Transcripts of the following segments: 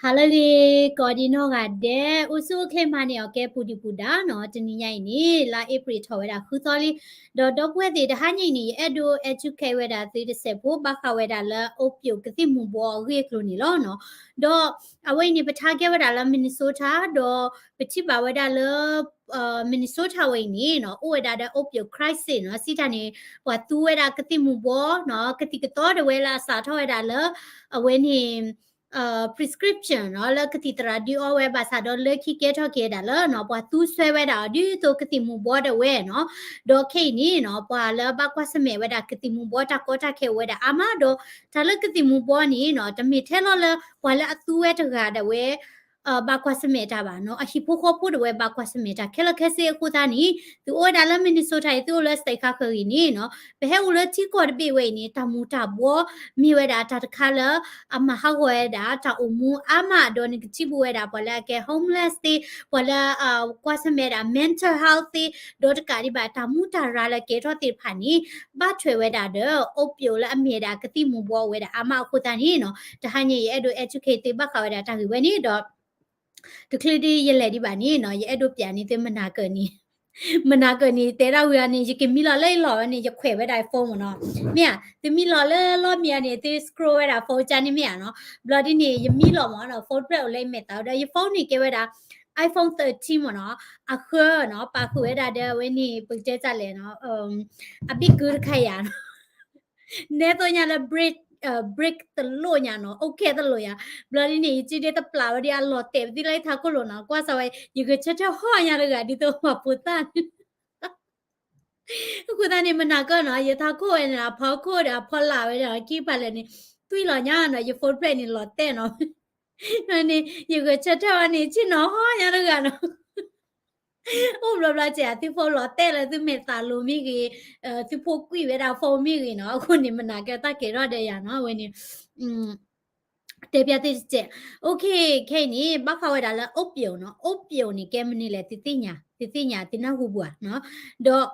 ဟါလၢအဂ့ၤ ကိးဒံနီၢ်ဂၤဒဲး အိၣ်ဆူၣ်အိၣ်ချ့မၤန့ၢ်အီၤကဲပူၤဒံးပူၤဒါနီၤ. တနံၤညါအံၤန့ၣ် လါအ့ဖြ့ၣ်ထီၣ်ဝဲဒၣ်ဃုသီလံ, ဒီးဒီပုၢ်ဝဲၢ်သ့ၣ်တဟါညါအံၤန့ၣ် ယအဲၣ်ဒိး educate ဝဲဒၣ်သုတစဲးဖိ ဘၣ်ဃးဝဲဒၣ်လၢ opiate ကသံၣ်မူၤဘှီးအဂ့ၢ်အကျိၤန့ၣ်လီၤနီၤ. ဒီးအဝဲအံၤန့ၣ် ပထါကဲဝဲဒၣ်လၢ Minnesota ဒီးပထံၣ်ဘၣ်ဝဲဒၣ်လၢ Minnesota ဝဲအံၤန့ၣ်နီၤ အိၣ်ဝဲဒၣ်ဒီး opiate crisis နီၤ. စံးတၢ်န့ၣ် ပှၤသူဝဲဒၣ်ကသံၣ်မူၤဘှီးနီၤ ကသံၣ်ကသီဒၣ်ဝဲလၢအစးထီၣ်ဝဲဒၣ်လၢ အဝဲန့ၣ် prescription နီၤ လၢကသံၣ်သရၣ်ဒုးအီဝဲ ဘၣ်ဆၣ်ဒီးလၢခံကဲထီၣ်က့ၤဝဲဒၣ်လၢနီၤ ပှၤသူစွဲဝဲဒၣ်အီၤဒ်သိးကသံၣ်မူၤဘှီးဒၣ်ဝဲနီၤ. ဒီးခဲအံၤန့ၣ်နီၤ ပှၤလၢဘၣ်ကွၢ်ဆၢၣ်မဲာ်ဝဲဒၣ်ကသံၣ်မူၤဘှီးတၢ်ကီတၢ်ခဲအိၣ်ဝဲဒၣ်အါမး ဒီးတၢ်လၢကသံၣ်မူၤဘှီးန့ၣ်နီၤ တမ့ၢ်ထဲလီၤလၢ ပှၤလၢအသူဝဲတဂၤဒၣ်ဝဲ ဘၣ်ကွၢ်ဆၢၣ်မဲာ်တၢ်ဘၣ်နီၤ အဟံၣ်ဖိဃီဖိဒၣ်ဝဲဘၣ်ကွၢ်ဆၢၣ်မဲာ်တၢ်ခဲလၢာ်ခဲဆ့အဃိသတးန့ၣ် သုအိၣ်ဝဲဒၣ်လၢ Minnesota အံၤ သုအိၣ်လၢ state ခါဃၢၤအံၤန့ၣ်နီၤ ပဟဲအိၣ်လၢထံကီၢ်တဘ့ၣ်ဝဲအံၤန့ၣ် တၢ်မူၤတၢ်ဘှီး မ့ၢ်ဝဲဒၣ်တၢ်တခါလၢ အမၤဟးဂီၤဝဲဒၣ်တၢ်အိၣ်မူအါမး ဒီးနကထံၣ်ဘူးဝဲဒၣ်ပှၤလၢအကဲ homeless သ့ၣ် ပှၤလၢ ကွၢ်ဆၢၣ်မဲာ်ဒၣ် mental health သ့ၣ် ဒီးတကးဒံးဘၣ်တၢ်မူးတၢ်ရၤလၢကဲထီၣ်သ့ၣ်တဖၣ်န့ၣ် ဘၣ်ထွဲဝဲဒၣ်ဒီး opiate လၢအမ့ၢ်ဝဲဒၣ်ကသံၣ်မူၤဘှီးအိၣ်ဝဲဒၣ်အါမးအဃိသတးန့ၣ်နီၤ တဟါညါအံၤ ယအဲၣ်ဒိး educate သုဘၣ်ဃးဝဲဒၣ်တၢ်ဂ့ၢ်ဝဲန့ၣ်ဒီး တချုးဒ်ယလဲၤဒံးဘၣ်န့ၣ်နီၤ ယအဲၣ်ဒိးပျးန့ၢ်သု မနၤကၢၢ်န့ၣ် မနၤကၢၢ်န့ၣ် တဲဒၣ်ဝံၤအန့ၣ် ယကမံလီၤလၢယလီၢ်ဝဲန့ၣ် ယခွဲးဝဲဒၣ် phone မ့ၢ်နီၤ. မ့ၢ်ဧါ သုမံလီၤလၢလီၢ်မံၤအန့ၣ် သု scroll ဝဲဒၣ် phone ကန့ၣ်မ့ၢ်ဧါနီၤ. ဘျီဒ်န့ၣ် ယမံလီၤမ့ၢ်နီၤ phone ဖျၢၣ်အိၣ်လၢယမဲာ်သးဒီး ယ phone န့ၣ်ကဲဝဲဒၣ် iPhone thirteen မ့ၢ်နီၤ. အဃၢနီၤ ပာ်ဃုာ်ဝဲဒၣ်ဒီးအဝဲန့ၣ် ပကတဲတၢ်လဲၣ်နီၤ အဘ့ၣ်ကုတခါယၤနီၤ နဲသိညါလၢ break break တလိၣ်ညါနီၤ အိၣ်ခဲတလိၣ်ယၤ. ဘျီဒ်န့ၣ် ယစုဒ့တပျၢ်ဝဲဒ်အလီၤတဲာ်ပသံလၢယထးခိၣ်လိၤနီၤ ကွၢ်စၢ်ဝဲ ယဂဲၤဆၢထၢၣ်ဟီၣ်ညါတဂၤဒ်သိးပှၤဖိသၣ်န့ၣ် အဃိသတးန့ၣ် မနၤကၢၢ်နီၤ ယထးခိၣ်ဝဲန့ၣ် အဖီခိၣ်ဒီးအဖီလာ်ဝဲဒီးခံကပၤလဲၣ်န့ၣ် သွံၣ်လီၤညါနီၤ ယ phone ဖျၢၣ်န့ၣ်လီၤတဲာ်နီၤ န့ၣ် ယဂဲၤဆၢထၢၣ်ဝဲန့ၣ် ဆ့ၣ်နီၤဟီၣ်ညါတဂၤနီၤ အိၣ်ဘျီဘျီစဲး သုဖိလီၤတဲာ်လၢသုမဲာ်သးလိၤမ့ၢ်ဂ့ၤ, သုဖိကွံာ်ဝဲဒၣ် phone မ့ၢ်ဂ့ၤနီၤ အဃိန့ၣ် မနၤကၢၢ်တၢ်ကဲထီၣ်ဒီးယၤနီၤ အဝဲန့ၣ် တဲပျးသုတစဲး. OK ခဲအံၤန့ၣ် ဘၣ်ဃးဝဲဒၣ်လၢ opiate နီၤ opiate န့ၣ် ကဲမနုၤလဲၣ် သုသ့ၣ်ညါ သုသ့ၣ်ညါ သုနၢ်ဟူဘူးဧါနီၤ. ဒီး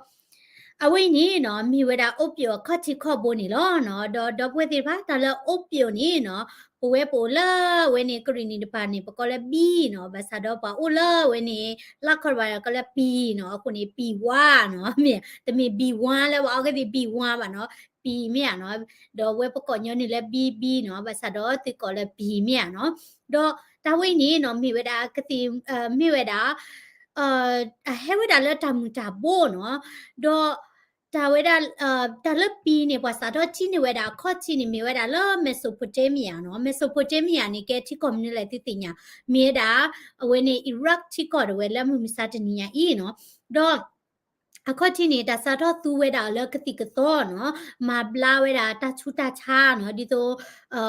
အဝဲအံၤန့ၣ်နီၤ မ့ၢ်ဝဲဒၣ် opiate အခီၣ်ထံးခီၣ်ဘိန့ၣ်လီၤနီၤ. ဒီးဒီပုၢ်ဝဲၢ်သ့ၣ်တဖၣ် တၢ်လၢ opiate န့ၣ်နီၤ ပဝဲပအိၣ်လၢအဝဲန့ၣ် ကရံၣ်နံၤတပၤန့ၣ် ပကိးလၢ ဘံနီၤ ဘၣ်ဆၣ်ဒီးပှၤအိၣ်လၢအဝဲန့ၣ် လၢခီၣ်တပၤန့ၣ် ကိးလၢ ပံၤနီၤ အဃိန့ၣ် ပံၤဝါနီၤ မ့ၢ် တမ့ၢ် ဘံဝါ လၢပှၤအီကသံၣ် ဘံဝါ ဘၣ်နီၤ ပံၤမ့ၢ်ဧါနီၤ. ဒီးဝဲပကိးညီနုၢ်လၢ ဘံ ဘံနီၤ ဘၣ်ဆၣ်ဒီးသုကိးလၢ ပံၤမ့ၢ်ဧါနီၤ. ဒီးတၢ်ဝဲအံၤန့ၣ်နီၤ မ့ၢ်ဝဲဒၣ်ကသံၣ် မ့ၢ်ဝဲဒၣ် အဟဲဝဲဒၣ်လၢတၢ်မုၢ်တၢ်ဘိနီၤ. ဒီးတၢ်ဝဲဒၣ် တၢ်လၢပံၤန့ၣ် ပှၤစးထီၣ်ထံၣ်န့ၢ်ဝဲဒၣ်အခီၣ်ထံးန့ၣ် မ့ၢ်ဝဲဒၣ်လၢ Mesopotamia နီၤ. Mesopotamia န့ၣ် ကဲထံကီၢ်မနုၤလဲၣ်သုသ့ၣ်ညါ မ့ၢ်ဝဲဒၣ် အဝဲန့ၣ် Iraq ထံကီၢ်ဒၣ်ဝဲလၢမုၢ်မဆါတနံၤညါအံၤနီၤ. ဒီး အခီၣ်ထံးန့ၣ် တၢ်စးထီၣ်သူဝဲဒၣ်အီၤလၢကသံၣ်ကသီနီၤ မၤဘျါဝဲဒၣ်တၢ်ဆူးတၢ်ဆါနီၤ ဒ်သိး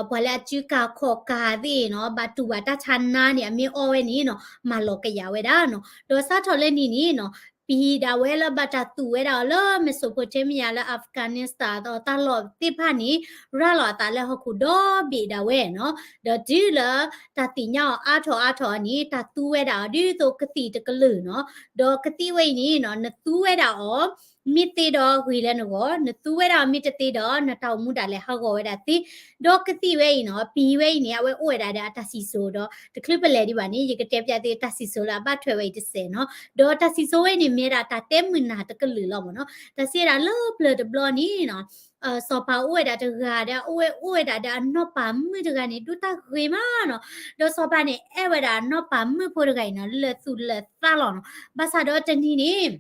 ပှၤလၢအစုကၤခီၣ်ကၤသ့ၣ်နီၤ ဘၣ်တူၢ်ဘၣ်တၢ်ဆါနါန့ၣ် အမ့ၢ်အီဝဲန့ၣ်နီၤ မၤလီၤကယၤဝဲဒၣ်နီၤ. ဒီးစးထီၣ်လၢနံၤန့ၣ်နီၤ ပံၤဒၣ်ဝဲလၢဘၣ်တၢ်သူဝဲဒၣ်အီၤလၢ Mesopotamia လၢ Afghanistan ဒီးတၢ်လီၢ်သ့ၣ်တဖၣ်န့ၣ် ရၤလီၤအသးလၢဟီၣ်ခိၣ်ဒီဘ့ၣ်ဒၣ်ဝဲနီၤ. ဒီးတုၤလၢတၢ်သ့ၣ်ညါအီၤအါထီၣ်အါထီၣ်န့ၣ် တၢ်သူဝဲဒၣ်အီၤဒ်သိးကသံၣ်တကလုာ်နီၤ. ဒီးကသံၣ်ဝဲအံၤန့ၣ်နီၤ နသူဝဲဒၣ်အီၤ မ့ၢ်သ့ဒီးဂ့ၤလၢနဂီၢ်, နသူဝဲဒၣ်အီၤမ့ၢ်တသ့ဒီး နတၢ်အိၣ်မူဒၣ်လဲာ်ဟးဂီၤဝဲဒၣ်သ့. ဒီးကသံၣ်ဝဲအံၤနီၤ ပံၤဝဲအံၤန့ၣ် အဝဲအိၣ်ဝဲဒၣ်ဒီးအတၢ်စံၣ်စိၤဒီး တချုးပလဲၤဒံးဘၣ်န့ၣ် ယကတဲပျးသုတၢ်စံၣ်စိၤလၢအဘၣ်ထွဲဝဲအံၤတစဲးနီၤ. ဒီးတၢ်စံၣ်စိၤဝဲန့ၣ် မ့ၢ်ဝဲဒၣ်တၢ်တဲမုာ်နၢ်တကလုာ်လီၤမ့ၢ်နီၤ. တၢ်စံးဝဲဒၣ်လၢပျၢၤတဘျီန့ၣ်နီၤ စီၤပၤအိၣ်ဝဲဒၣ်တဂၤဒီး အဝဲအိၣ်ဝဲဒၣ်ဒီးအနီၢ်ပၤမုၣ်တဂၤန့ၣ် ဒိၣ်တၢ်ဂ့ၤမးနီၤ. ဒီးစီၤပၤန့ၣ် အဲၣ်ဝဲဒၣ်အနီၢ်ပၤမုၣ်ဖိတဂၤအံၤနီၤ လၢာ်သူၣ်လၢာ်သးလီၤနီၤ. ဘၣ်ဆၣ်ဒီးတနံၤန့ၣ်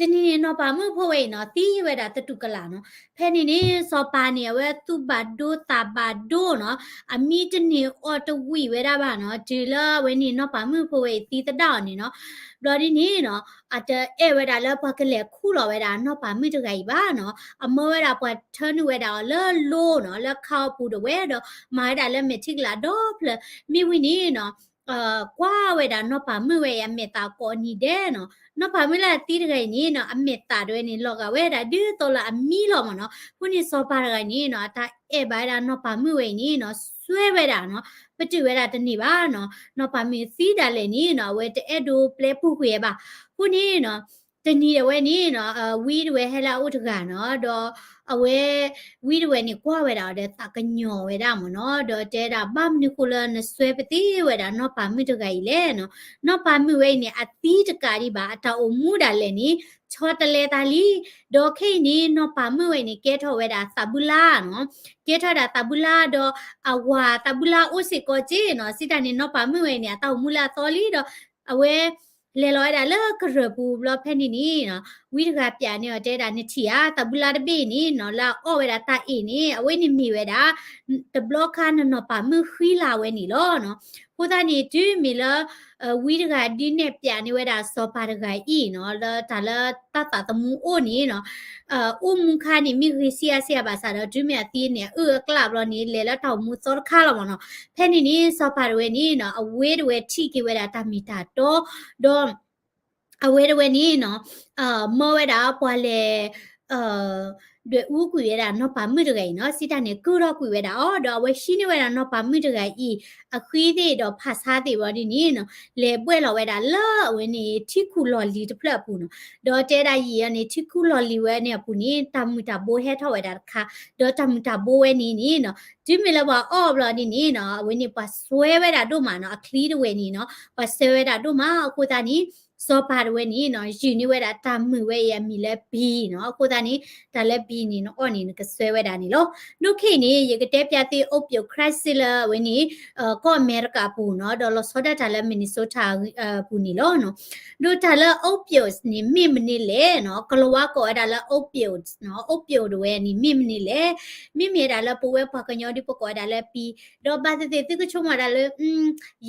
တနံၤန့ၣ် နီၢ်ပၤမုၣ်ဖိဝဲအံၤနီၤ သံဝဲဒၣ်သတူၢ်ကလာ်နီၤ. ဖဲန့ၣ်န့ၣ် စီၤပၤန့ၣ် အဝဲသူၣ်ဘၣ်ဒိသးဘၣ်ဒိနီၤ, အမံတန့ၢ်အီၣ်တဝံၣ်ဝဲဒၣ်ဘၣ်နီၤ, တုၤလၢအဝဲန့ၣ် နီၢ်ပၤမုၣ်ဖိဝဲအံၤသံသဒၣ်အီၤန့ၣ်နီၤ. ဘျီဒ်န့ၣ်နီၤ အတအဲၣ်ဝဲဒၣ်လၢပှၤကလဲၤခူၣ်လီၤဝဲဒၣ်နီၢ်ပၤမုၣ်တဂၤအံၤဘၣ်နီၤ. အမၢဝဲဒၣ်ပှၤထၢနုာ်ဝဲဒၣ်အီၤလၢလိနီၤ, လၢခါအပူၤဒၣ်ဝဲဒီး မၤဝဲဒၣ်လၢမဲာ်ထံကလၤဒီဖျၢၣ်. မ့ၢ်ဝံၤန့ၣ်နီၤ ကွၢ်ဝဲဒၣ်နီၢ်ပၤမုၣ်ဝဲအံၤ အမဲာ်သးကိးနံၤဒဲးနီၤ. နီၢ်ပၤမုၣ်လၢအသံတဂၤအံၤန့ၣ်နီၤ အမဲာ်သးဒၣ်ဝဲန့ၣ် လီၤဂာ်ဝဲဒၣ်ဒ်သိးလၢအမံလီၤမ့ၢ်နီၤ. အဃိန့ၣ် စီၤပၤတဂၤန့ၣ်နီၤ အတၢ်အဲၣ်ဘၣ်ဝဲဒၣ်နီၢ်ပၤမုၣ်ဝဲအံၤန့ၣ်နီၤ စွဲဝဲဒၣ်နီၤ, ပတုာ်ဝဲဒၣ်တန့ၢ်ဘၣ်နီၤ. နီၢ်ပၤမုၣ်သံဒၣ်လဲာ်န့ၣ်နီၤ အဝဲတအဲၣ်ဒိးပျဲပူၤကွံာ်ဘၣ်. အဃိန့ၣ်နီၤ တနံၤဒၣ်ဝဲန့ၣ်နီၤ ဝံတဝဲဟဲလၢအအိၣ်တဂၤနီၤ ဒီးအဝဲ ဝံတဝဲန့ၣ်ကွၢ်ဝဲဒၣ်အီၤဒီးသးကညီၤဝဲဒၣ်မ့ၢ်နီၤ ဒီးတဲဒၣ်ဘၣ်မနုၤဃိလၢနစွဲပသ့ဝဲဒၣ်နီၢ်ပၤမုၣ်တဂၤအံၤလဲၣ်နီၤ နီၢ်ပၤမုၣ်ဝဲအံၤန့ၣ် အသံတကးဒံးဘၣ် အတၢ်အိၣ်မူဒၣ်လဲာ်န့ၣ် ဆီတလဲသးလံ ဒီးခဲအံၤန့ၣ် နီၢ်ပၤမုၣ်ဝဲအံၤန့ၣ် ကဲထီၣ်ဝဲဒၣ်သးဘုလါနီၤ ကဲထီၣ်ဝဲဒၣ်သးဘုလါဒီး အဝၤသးဘုလါအိၣ်စ့ၢ်ကီးက့နီၤ စံးတၢ်န့ၣ် နီၢ်ပၤမုၣ်ဝဲအံၤန့ၣ် အတၢ်အိၣ်မူလၢအသီလံဒီး အဝဲ လဲၤလီၤဝဲဒၣ်လၢကရၢၢ်ပူၤဘျီဖဲန့ၣ်န့ၣ်နီၤ ဝံတဂၤပျးန့ၢ်အီၤတဲဒၣ် နထံၣ်ဧါ သးဘုလါတဘ့ၣ်အံၤန့ၣ်နီၤ လၢအအီၣ်ဝဲဒၣ်တၢ်အ့ၣ်န့ၣ် အဝဲန့ၣ်မ့ၢ်ဝဲဒၣ် တဘျီခါနနီၢ်ပၤမုၣ်ဃံလၤဝဲန့ၣ်လီၤနီၤ အဃိသတးန့ၣ် တုၤမ့ၢ်လၢ ဝံတဂၤဒုးနဲၣ်ပျးန့ၢ်ဝဲဒၣ်စီၤပၤတဂၤအံၤနီၤ လၢတၢ်လၢတၢ်သးသမူအိၣ်န့ၣ်နီၤ အိၣ်မူခါန့ၣ် မ့ၢ်ဂ့ၤဆံးအါဆံးအါဘၣ်ဆၣ်ဒီး တုၤမ့ၢ်အသံန့ၣ် အအုၣ်အကျၣ်ဘျီန့ၣ် လဲၤလၢတၢ်အိၣ်မူသီတခါလီၤမ့ၢ်နီၤ ဖဲန့ၣ်န့ၣ် စီၤပၤတဝဲန့ၣ်နီၤ အဝဲတဝဲထံၣ်က့ၤဝဲဒၣ်တၢ်မ့ၢ်တၢ်တီ ဒီး အဝဲတဝဲန့ၣ်နီၤ မၢဝဲဒၣ်ပှၤလဲၤ ဒွဲၣ်အူကွံာ်ဝဲဒၣ်နီၢ်ပၤမုၣ်တဂၤအံၤနီၤ စံးတၢ်န့ၣ် ကုၢ်ထီၣ်ကွံာ်ဝဲဒၣ်အီၤ ဒီးအဝဲဟံးန့ၢ်ဝဲဒၣ်နီၢ်ပၤမုၣ်တဂၤအံၤ အဃံသ့ၣ်ဒီးဖးဆါသ့ၣ်ဘျီဒ်န့ၣ်နီၤ လဲၤဘှဲၣ်လီၤဝဲဒၣ်လၢအဝဲန့ၣ် ထံခူၣ်လီၢ်လံၤတဖျၢၣ်အပူၤနီၤ ဒီးတဲဒၣ်ယံာ်အီၤန့ၣ် ထံခူၣ်လီၢ်လံၤဝဲန့ၣ်အပူၤန့ၣ် တၢ်မုၢ်တၢ်ဘိဟဲထီၣ်ဝဲဒၣ်တခါ ဒီးတၢ်မုၢ်တၢ်ဘိဝဲန့ၣ်န့ၣ်နီၤ တုၤမ့ၢ်လၢပှၤအီၣ်ဘျီဒ်န့ၣ်နီၤ အဝဲန့ၣ်ပှၤစွဲဝဲဒၣ်ဒိၣ်မးနီၤ အချံတဝဲန့ၣ်နီၤ ပှၤစွဲဝဲဒၣ်ဒိၣ်မး အဃိသတးန့ၣ် စီၤပၤတဝဲန့ၣ်နီၤ ယုၢ်န့ၢ်ဝဲဒၣ်တၢ်မုၢ်ဝဲအံၤအမံၤလၢ B နီၤ အဃိသတးန့ၣ် တၢ်လၢ B န့ၣ် နအီၣ်န့ၣ် နကစွဲဝဲဒၣ်န့ၣ်လီၤ. ဒိၣ်ခဲအံၤန့ၣ် ယကတဲပျးသု opioid crisis လၢအဝဲန့ၣ် ကီၢ်အမဲရကၤအပူၤနီၤ ဒီးလီၤဆီဒၣ်တၢ်လၢ Minnesota အပူၤန့ၣ်လီၤ. ဒီးတၢ်လၢ opioids န့ၣ် မ့ၢ်မနုၤလဲၣ်နီၤ ကလၤဝါကိးဝဲဒၣ်လၢ opioids နီၤ opioid တဝဲန့ၣ် မ့ၢ်မနုၤလဲၣ် မ့မ့ၢ်ဒၣ်လၢပဝဲပှၤကညီဒ်ပကိးဝဲဒၣ်လၢ P ဒီးဘၣ်သ့ၣ်သ့ၣ်သုကဆိကမိၣ်ဒၣ်လၢ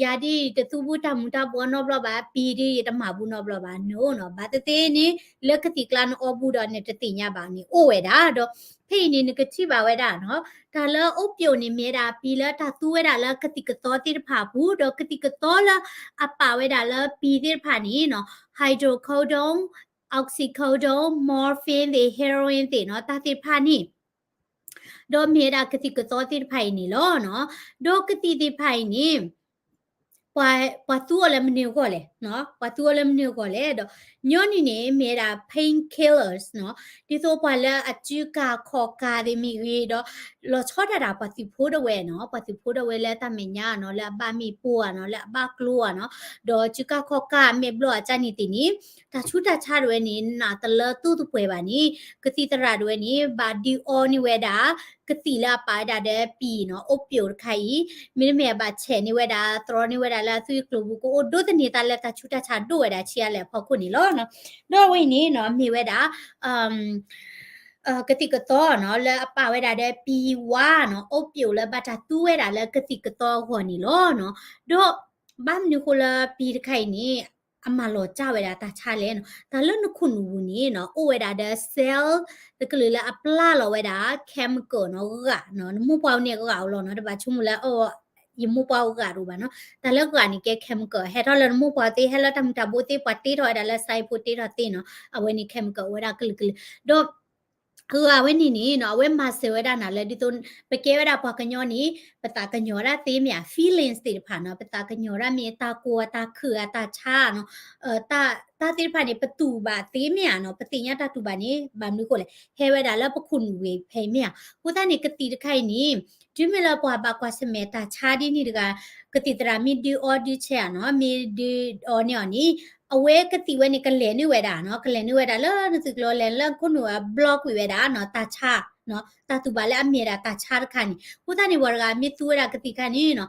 ယၤဒ်ယတသူဘူးတၢ်မူၤတၢ်ဘှီနီတဘျီဘၣ် P ဒ်ယတမၤဘူးနီတဘျီဘၣ် no နီၤ ဘၣ်သ့ၣ်သ့ၣ်န့ၣ် လၢကသံၣ်ကျါနအီဘူးဒီးနတသ့ၣ်ညါဘၣ်န့ၣ် အိၣ်ဝဲဒၣ်ဒီး ဖဲအံၤန့ၣ် နကထံၣ်ဘၣ်ဝဲဒၣ်နီၤ တၢ်လၢ opioid န့ၣ် မ့ၢ်ဝဲဒၣ် P လၢတၢ်သူဝဲဒၣ်လၢကသံၣ်ကသီသ့ၣ်တဖၣ်အပူၤ ဒီးကသံၣ်ကသီလၢအပာ်ဝဲဒၣ်လၢ P သ့ၣ်တဖၣ်န့ၣ်နီၤ hydrocodone, oxycodone, morphine သ့ၣ် heroin သ့ၣ်နီၤ တၢ်သ့ၣ်တဖၣ်န့ၣ် ဒီးမ့ၢ်ဝဲဒၣ်ကသံၣ်ကသီသ့ၣ်တဖၣ်အံၤန့ၣ်လီၤ. ဒီးကသံၣ်သ့ၣ်တဖၣ်အံၤန့ၣ် ပှၤသူအီၤလၢမနုၤအဂီၢ်လဲၣ်, ပှၤသူအီၤလၢမနုၤအဂီၢ်လဲၣ်ဒီး ညီနုၢ်န့ၣ် မ့ၢ်ဝဲဒၣ် painkillers နီၤ, ဒ်သိးပှၤလၢအစုကၢ်ခီၣ်ကၢ်သ့ၣ်မ့ၢ်ဂ့ၤဒီး လီၤဆီဒၣ်တၢ်ပှၤသုးဖိဒၣ်ဝဲနီၤ, ပှၤသုးဖိဒၣ်ဝဲလၢတၢ်မဲာ်ညါနီၤ, လၢအဘၣ်မ့ၣ်ပိၢ်ဧါနီၤ, လၢအဘၣ်ကျိဧါနီၤ, ဒီးစုကၢ်ခီၣ်ကၢ်မဲာ်ဘျီၣ်အကၢ်န့ၣ်သ့ၣ်န့ၣ် တၢ်ဆူးတၢ်ဆါဒၣ်ဝဲန့ၣ် နးတလၢသူၣ်တပှဲၤဘၣ်န့ၣ် ကသံၣ်သရၣ်ဒၣ်ဝဲန့ၣ် ဘၣ်ဒုးအီန့ၢ်ဝဲဒၣ် ကသံၣ်လၢအပာ်ဝဲဒၣ်ဒီး P နီၤ, opioid တခါအံၤ မ့တမ့ၢ်အဘၣ်ဆဲးန့ၢ်ဝဲဒၣ် သြီန့ၢ်ဝဲဒၣ်လၢအသွံၣ်အကျိၤပူၤ ကအိၣ်ဒိၣ်သန့ၤသးလၢတၢ်ဆူးတၢ်ဆါဒိၣ်ဝဲဒၣ်ဆံးအါလဲၣ်အဖီခိၣ်န့ၣ်လီၤ. ဒီးအဝဲအံၤန့ၣ်နီၤ မ့ၢ်ဝဲဒၣ် ကသံၣ်ကသီနီၤ လၢအပာ်ဝဲဒၣ်ဒီး P ဝါနီၤ, opioid လၢဘၣ်တၢ်သူဝဲဒၣ်လၢကသံၣ်ကသီအဂီၢ်န့ၣ်လီၤ. ဒီးဘၣ်မနုၤဃိလၢ P တခါအံၤန့ၣ် အမၤလီၤစၢ်ဝဲဒၣ်တၢ်ဆါလဲၣ်နီၤ, တၢ်လၢနခိၣ်နူာ်ပူၤန့ၣ်နီၤ အိၣ်ဝဲဒၣ်ဒီး cell တကလုာ်လၢအပျၢ်လီၤဝဲဒၣ် chemical နီၤ, ဂာ်နီၤ, နမိၢ်ပှၢ်န့ၣ်ဂာ်အိၣ်လီၤနီၤ, တဘၣ်ဆိကမိၣ်လၢ ယမိၢ်ပှၢ်အိၣ်ဂာ်တအိၣ်ဘၣ်နီၤ, တၢ်လၢဂာ်န့ၣ်ကဲ chemical ဟဲထီၣ်လၢနမိၢ်ပှၢ်သ့ ဟဲလၢတၢ်မုၢ်တၢ်ဘိသ့ ပှၤတ့ထီၣ်ဝဲဒၣ်လၢစါအံဖိတ့ထီၣ်သ့နီၤ, အဝဲန့ၣ် chemical အိၣ်ဝဲဒၣ်ကလုာ်ကလုာ်, ဒီး ဂာ်ဝဲန့ၣ်န့ၣ်နီၤ အဝဲမၤစၢၤဝဲဒၣ်နၤလၢဒ်သိး ပကဲဝဲဒၣ်ပှၤကညီန့ၣ် ပသးကညီၤဒၣ်သ့မ့ၢ်ဧါ, feelings သ့ၣ်တဖၣ်နီၤ, ပသးကညီၤဒၣ်မ့ၢ်တၢ်ကိၢ်ဧါ တၢ်ခုၣ်ဧါ တၢ်ဆါနီၤ, တၢ်သ့ၣ်တဖၣ်န့ၣ် ပတူၢ်ဘၣ်သ့မ့ၢ်ဧါနီၤ, ပသ့ၣ်ညါတၢ်တူၢ်ဘၣ်န့ၣ် ဘၣ်မနုၤဃိလဲၣ်, ဟဲဝဲဒၣ်လၢပခိၣ်နူာ်ဝဲဖဲမ့ၢ်ဧါ, အဃိသတးန့ၣ် ကသံၣ်တခါအံၤန့ၣ် တုၤမ့ၢ်လၢပှၤဘၣ်ကွၢ်ဆၢၣ်မဲာ်တၢ်ဆါဒ်န့ၣ်တဂၤ ကသံၣ်သရၣ်မ့ၢ်ဒုးအီဒုးဆဲးဧါနီၤ, မ့ၢ်ဒုးအီန့ၢ်အီၤန့ၣ် အဝဲကသံၣ်ဝဲန့ၣ်ကလဲၤနုာ်ဝဲဒၣ်နီၤ, ကလဲၤနုာ်ဝဲဒၣ်လၢနသုးကျိၤလဲၤလၢခိၣ်နူာ်အဘျီကွံာ်ဝဲဒၣ်နီၤ, တၢ်ဆါ တၢ်တူၢ်ဘၣ်လၢအမ့ၢ်ဒၣ်တၢ်ဆါတခါန့ၣ်, အဃိသတးန့ၣ် ပှၤတဂၤမ့ၢ်သူဝဲဒၣ်ကသံၣ်တခါန့ၣ်နီၤ,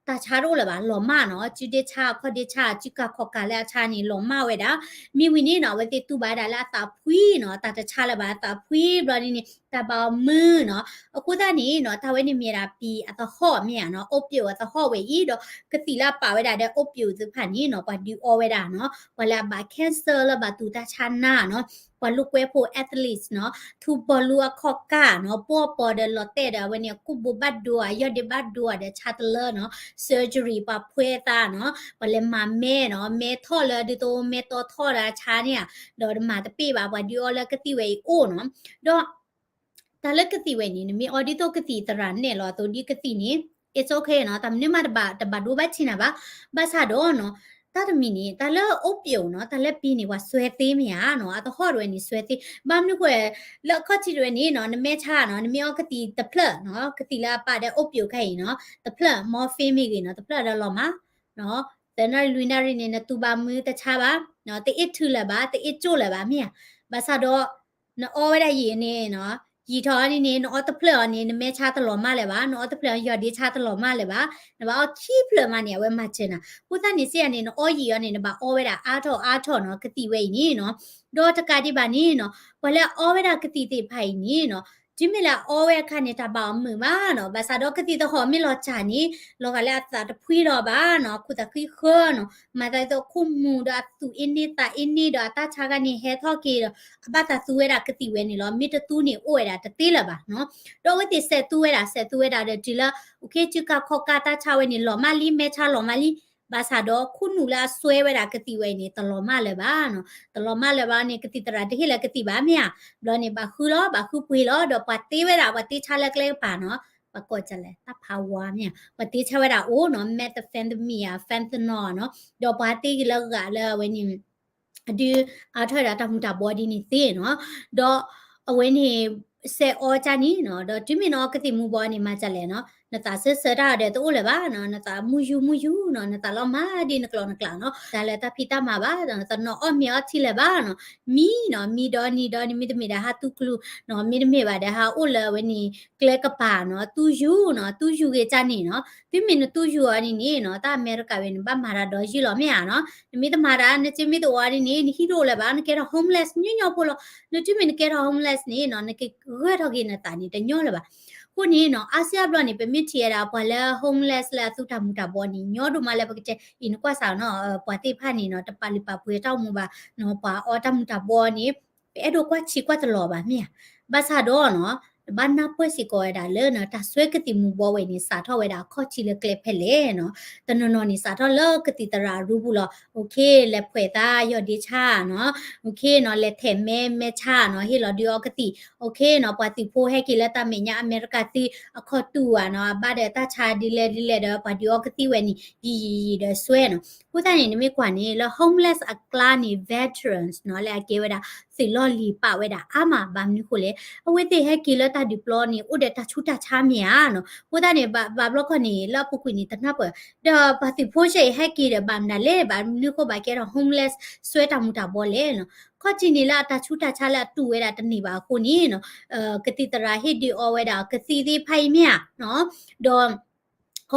တၢ်ဆါတအိၣ်လၢၤဘၣ် လီၤမၢ်နီၤ, စုဒ့ဆါ ခီၣ်ဒ့ဆါ စုကၢ်ခီၣ်ကၢ်လၢအဆါန့ၣ် လီၤမၢ်ဝဲဒၣ်, မ့ၢ်ဝံၤန့ၣ်နီၤ အဝဲသ့ၣ်တူၢ်ဘၣ်ဝဲဒၣ်လၢအသးဖှံနီၤ, တၢ်တဆါလၢၤဘၣ် အသးဖှံဘျီဒ်န့ၣ် တၢ်ဘၣ်အီၤမုာ်နီၤ, အဃိသတးန့ၣ်နီၤ တၢ်ဝဲန့ၣ်မ့ၢ်ဒၣ် P အသဟီၣ်မ့ၢ်ဧါနီၤ, opioid အသဟီၣ်ဝဲအံၤဒီး ကသံၣ်လၢအပာ်ဝဲဒၣ်ဒီး opioid သ့ၣ်တဖၣ်န့ၣ်နီၤ ပှၤဒုးအီဝဲဒၣ်နီၤ, ပှၤလၢအဘၣ် cancer လၢဘၣ်တူၢ်တၢ်ဆါနါနီၤ, ပှၤလိာ်ကွဲဖိ athletes နီၤ, ထူဘီလူအခီၣ်ကၢ်နီၤ, ပှီၢ်ပီၤဒီးလီၤတဲာ်ဒီးအဝဲန့ၣ် အကူၣ်ဘိဘၣ်ဒိဧါ ယီၢ်ဒ့ဘၣ်ဒိဧါဒီးဆါတလၢနီၤ, surgery ပှၤဖှဲသးနီၤ, ပှၤလဲၤမၤမဲနီၤ, မဲထီၣ်လၢဒ်သိးမဲတီထီၣ်ဒီးဆါန့ၣ်ဧါ, ဒီးတမၤတပ့ၢ်ဘၣ် ပှၤဒုးအီလၢကသံၣ်ဝဲအံၤအိၣ်နီၤ, ဒီး တၢ်လၢကသံၣ်ဝဲန့ၣ် နမ့ၢ်အီဒ်သိးကသံၣ်သရၣ်နဲၣ်လီၤအသိး ဒ်ကသံၣ်န့ၣ် it's okay နီၤ, တၢ်မနုၤမးတဘၣ် တဘၣ်ဒိဘၣ်ထံးနၤဘၣ်, ဘၣ်ဆၣ်ဒီးနီၤ တၢ်တမံၤန့ၣ် တၢ်လၢ opium နီၤ, တၢ်လၢပံၤန့ၣ် ပှၤစွဲသ့မ့ၢ်ဧါနီၤ, အသဟီၣ်တဝဲန့ၣ် စွဲသ့. ဘၣ်မနုၤဃိ လၢအခီၣ်ထံးတဝဲန့ၣ်နီၤ, နမဲဆါနီၤ, နမ့ၢ်အီကသံၣ်တဖျၢၣ်နီၤ, ကသံၣ်လၢအပာ်ဒီး opium ခဲအံၤနီၤ, တဖျၢၣ် morphine မ့ၢ်ဂ့ၤနီၤ, တဖျၢၣ်ဒီးလီၤမၢ် သၢနၣ်ရံၣ်လွံၢ်နၣ်ရံၣ်န့ၣ် နတူၢ်ဘၣ်မုၢ်တဆါဘၣ်, တအ့ၣ်ထုးလၢၤဘၣ်, တအ့ၣ်ကၠိၣ်လၢၤဘၣ်မ့ၢ်ဧါ. ဘၣ်ဆၣ်ဒီး နအီဝဲဒၣ်ယံာ်န့ၣ်နီၤ, ယံာ်ထီၣ်အီၤန့ၣ်န့ၣ် နအီတဖျၢၣ်အီၤန့ၣ် နမဲဆါတလီၤမၢ်လၢၤဘၣ်, နအီတဖျၢၣ်အီၤ ယီၢ်ဒ့ဆါတလီၤမၢ်လၢၤဘၣ်, နဘၣ်အီခံဖျၢၣ်မးန့ၣ် အဝဲမၤစၢၤနၤ. အဃိသတးန့ၣ်စ့ၢ်ကီးန့ၣ် နအီယံာ်အီၤန့ၣ် နဘၣ်အီဝဲဒၣ်အါထီၣ်အါထီၣ်နီၤ, ကသံၣ်ဝဲအံၤန့ၣ်နီၤ. ဒီးတကးဒံးဘၣ်န့ၣ်နီၤ, ပှၤလၢအအီဝဲဒၣ်ကသံၣ်သ့ၣ်တဖၣ်အံၤန့ၣ်နီၤ, တုၤမ့ၢ်လၢအအီဝဲအခါန့ၣ် တၢ်ဘၣ်အီၤမုာ်မးနီၤ. ဘၣ်ဆၣ်ဒီးကသံၣ်သဟီၣ်မ့ၢ်လီၤစၢ်န့ၣ် လီၤဂာ်လၢအသးတဖှံလီၤဘၣ်နီၤ, ခိၣ်သးဃံဃၢနီၤ, မၤသးဒ်သိးခိၣ်မူၤဒီးအသူၣ်အ့န့သးအ့န့ဒီးအတၢ်ဆါခါန့ၣ်ဟဲထီၣ်က့ၤဒီး အဘၣ်သးသူဝဲဒၣ်ကသံၣ်ဝဲန့ၣ်လီၤ. မ့ၢ်တသူန့ၣ်အိၣ်ဝဲဒၣ်တသ့လၢၤဘၣ်နီၤ. ဒီးအဝဲသ့ၣ်စဲးသူဝဲဒၣ် စဲးသူဝဲဒၣ်ဒီးတုၤလၢ အူခ့ စုကၢ်ခီၣ်ကၢ်တၢ်ဆါဝဲန့ၣ် လီၤမၢ်လံ မဲဆါလီၤမၢ်လံ. ဘၣ်ဆၣ်ဒီးခိၣ်နူာ်လၢအစွဲဝဲဒၣ်ကသံၣ်ဝဲအံၤန့ၣ် တလီၤမၢ်လၢၤဘၣ်နီၤ. တလီၤမၢ်လၢၤဘၣ်န့ၣ် ကသံၣ်သရၣ်တဟ့ၣ်လၢၤကသံၣ်ဘၣ်မ့ၢ်ဧါ. ဘျီန့ၣ် ဘၣ်ဃုလီၤ ဘၣ်ဃုပှ့ၤလီၤ ဒီးပှၤတ့ဝဲဒၣ် ပှၤတ့ဆါလၢကျဲကပၤနီၤ. ပှၤကိးကလဲၣ် တၢ်ဖးဝါမ့ၢ်ဧါ, ပှၤတ့ဆါဝဲဒၣ်အိၣ်နီၤ, methamphetamine ဧါ fentanyl နီၤ, ဒီးပှၤတ့က့ၤလၢဂၤလၢအဝဲန့ၣ် ဒုးအါထီၣ်ဝဲဒၣ်တၢ်မူၤတၢ်ဘှီဒ်န့ၣ်သ့နီၤ. ဒီးအဝဲန့ၣ် စဲးအီကၢ်န့ၣ်နီၤ, ဒီးတုၤမ့ၢ်နအီကသံၣ်မူၤဘှီန့ၣ် မၤကလဲၣ်နီၤ, နသးစၢၢ်ဆၢတၢ်ဒီးတအိၣ်လၢၤဘၣ်နီၤ, နသးမူယူၤမူယူၤနီၤ, နသးလီၤမၢ်ဒ်နကျိၤနကျဲနီၤ, တၢ်လၢတၢ်ဖံးတၢ်မၤဘၣ်, တနီၤအီၣ်မ့ၤအီထံလၢၤဘၣ်နီၤ, မံနီၤ, မံဒီနံၤဒီနံၤ မ့တမ့ၢ်ဒီးဟးသူၣ်ကျူနီၤ, မ့တမ့ၢ်ဘၣ်ဒီးဟးအိၣ်လၢအဝဲန့ၣ် ကျဲကပၤနီၤ, သူယူၤနီၤ, သူယူၤဂ့ၤကၢ်န့ၣ်နီၤ, တုၤမ့ၢ်နသူယူၤအီၤန့ၣ်န့ၣ်နီၤ, တၢ်အမဲရကၤဝဲန့ၣ် ဘၣ်မၤတၢ်ဒီးယုၢ်လီၤမ့ၢ်ဧါနီၤ, နမ့ၢ်တမၤတၢ် နစ့မ့ၢ်တအိၣ်အီၤန့ၣ်န့ၣ် နဟံၣ်တအိၣ်လၢၤဘၣ်, နကဲထီၣ် homeless ညီညီဖိလီၤ, နတုၤမ့ၢ်နကဲထီၣ် homeless န့ၣ်နီၤ, နကဂၢၢ်ထီၣ်က့ၤနသးန့ၣ် တညီလၢၤဘၣ်. အဃိန့ၣ်နီၤ, အါစုအါဘျီန့ၣ် ပမ့ၢ်ထံၣ်ဝဲဒၣ်ပှၤလၢ homeless လၢအသူတၢ်မူၤတၢ်ဘှီန့ၣ် ညီဒိၣ်မးလၢပကတဲ အံၤနကွၢ်စးနီၤ, ပှၤသ့ၣ်တဖၣ်န့ၣ်နီၤ တပာ်လုၢ်ပာ်ပှ့ၤတၢ်အိၣ်မူဘၣ်နီၤ, ပှၤအီတၢ်မူၤတၢ်ဘှီန့ၣ် ပအဲၣ်ဒိးကွၢ်ဆံးကွၢ်တလီၤဘၣ်မ့ၢ်ဧါ. ဘၣ်ဆၣ်ဒီးနီၤ, နဘၣ်နၢ်ပၢၢ်စ့ၢ်ကီးဝဲဒၣ်လၢနီၤ တၢ်စွဲကသံၣ်မူၤဘှီဝဲန့ၣ် စးထီၣ်ဝဲဒၣ်အခီၣ်ထံးလၢကျဲဖဲလဲၣ်နီၤ, တနီၤနီၤန့ၣ် စးထီၣ်လၢကသံၣ်သရၣ်အရူပူၤလီၤ, အူခ့ လဲၤဖှဲးသးယီၢ်ဒ့ဆါနီၤ, အူခ့နီၤ လဲၤထဲးမဲ မဲဆါနီၤ, ဟ့ၣ်လီၤဒုးအီကသံၣ်, အူခ့နီၤ ပှၤသုးဖိဟဲက့ၤလၢတၢ်မဲာ်ညါအမဲရကၤသုးအခီၣ်တူာ်ဧါနီၤ, အဘၣ်ဒီးတၢ်ဆါဒ်လဲၣ်ဒ်လဲၣ်ဒီး ပှၤဒုးအီကသံၣ်ဝဲန့ၣ် ယံာ်ယံာ်ယံာ်ဒီးစွဲနီၤ. အဃိသတးန့ၣ် နမ့ၢ်ကွၢ်န့ၣ် လၢ homeless အကျါန့ၣ် veterans နီၤ လၢအကဲဝဲဒၣ် သုးလီၢ်လံၤပာ်ဝဲဒၣ်အါမး, ဘၣ်မနုၤဃိလဲၣ်, အဝဲသ့ၣ်ဟဲက့ၤလၢတၢ်ဒုးပျီန့ၣ် အိၣ်ဒီးတၢ်ဆူးတၢ်ဆါမ့ၢ်ဧါနီၤ. အဃိသတးန့ၣ် ဘၣ်ဘျီခီန့ၣ် လၢအပူၤကွံာ်န့ၣ် တနၢ်ပၢၢ် ဒီးပှၤသုးဖိစဲအံၤဟဲက့ၤဒီး ဘၣ်မနုၤလဲၣ်, ဘၣ်မနုၤဃိဘၣ်ကဲထီၣ် homeless စွဲတၢ်မူၤတၢ်ဘှီလဲၣ်နီၤ. ခီၣ်ထံးန့ၣ်လၢအတၢ်ဆူးတၢ်ဆါ လၢအတူၢ်ဝဲဒၣ်တန့ၢ်ဘၣ်အဃိန့ၣ်နီၤ, ကသံၣ်သရၣ်ဟ့ၣ်ဒုးအီဝဲဒၣ်ကသံၣ်သ့ၣ်တဖၣ်အံၤမ့ၢ်ဧါနီၤ,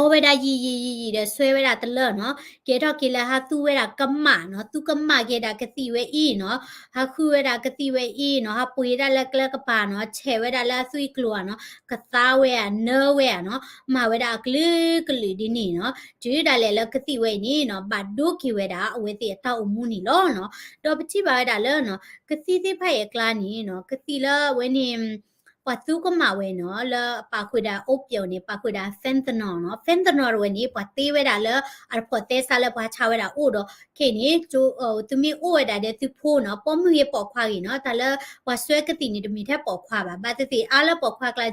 ဒီး အီဝဲဒၣ်ယံာ်ယံာ်ယံာ်ယံာ်ဒီးစွဲဝဲဒၣ်တလၢနီၤ, ကဲထီၣ်က့ၤလၢဟးသူဝဲဒၣ်ကမၣ်နီၤ, သူကမၣ်က့ၤဒၣ်ကသံၣ်ဝဲအံၤနီၤ, ဟးဃုဝဲဒၣ်ကသံၣ်ဝဲအံၤနီၤ, ဟးပှ့ၤဒၣ်လၢကျဲကပၤနီၤ, ဆဲးဝဲဒၣ်လၢအသွံၣ်ကျိၤဧါနီၤ, ကသါဝဲဧါ နၢဝဲဧါနီၤ, မၤဝဲဒၣ်အကလုာ်ကလုာ်ဒ်န့ၣ်နီၤ, တုၤဒၣ်လဲာ်လၢကသံၣ်ဝဲအံၤန့ၣ်နီၤ ဘၣ်ဒိက့ၤဝဲဒၣ်အဝဲသ့ၣ်အတၢ်အိၣ်မူန့ၣ်လီၤနီၤ. ဒီးပထံၣ်ဘၣ်ဝဲဒၣ်လၢနီၤ ကသံၣ်သ့ၣ်တဖၣ်အံၤအကျါန့ၣ်နီၤ ကသံၣ်လၢအဝဲန့ၣ် ပှၤသူကမၣ်ဝဲနီၤ လၢအပာ်ဃုာ်ဒၣ် opium န့ၣ် ပာ်ဃုာ်ဒၣ် fentanyl နီၤ, fentanyl တဝဲန့ၣ် ပှၤတ့ဝဲဒၣ်လၢအတဖိးသဲစးလၢပှၤဆါဝဲဒၣ်အိၣ်ဒီး ခဲအံၤန့ၣ် သုမ့ၢ်အိၣ်ဝဲဒၣ်ဒီးသုဖိနီၤ ပိာ်မုၣ်ဂ့ၤပိာ်ခွါဂ့ၤနီၤ တၢ်လၢပှၤစွဲကသံၣ်န့ၣ် တမ့ၢ်ထဲပိာ်ခွါဘၣ်, ဘၣ်သ့ၣ်သ့ၣ်အါလၢပိာ်ခွါကျါ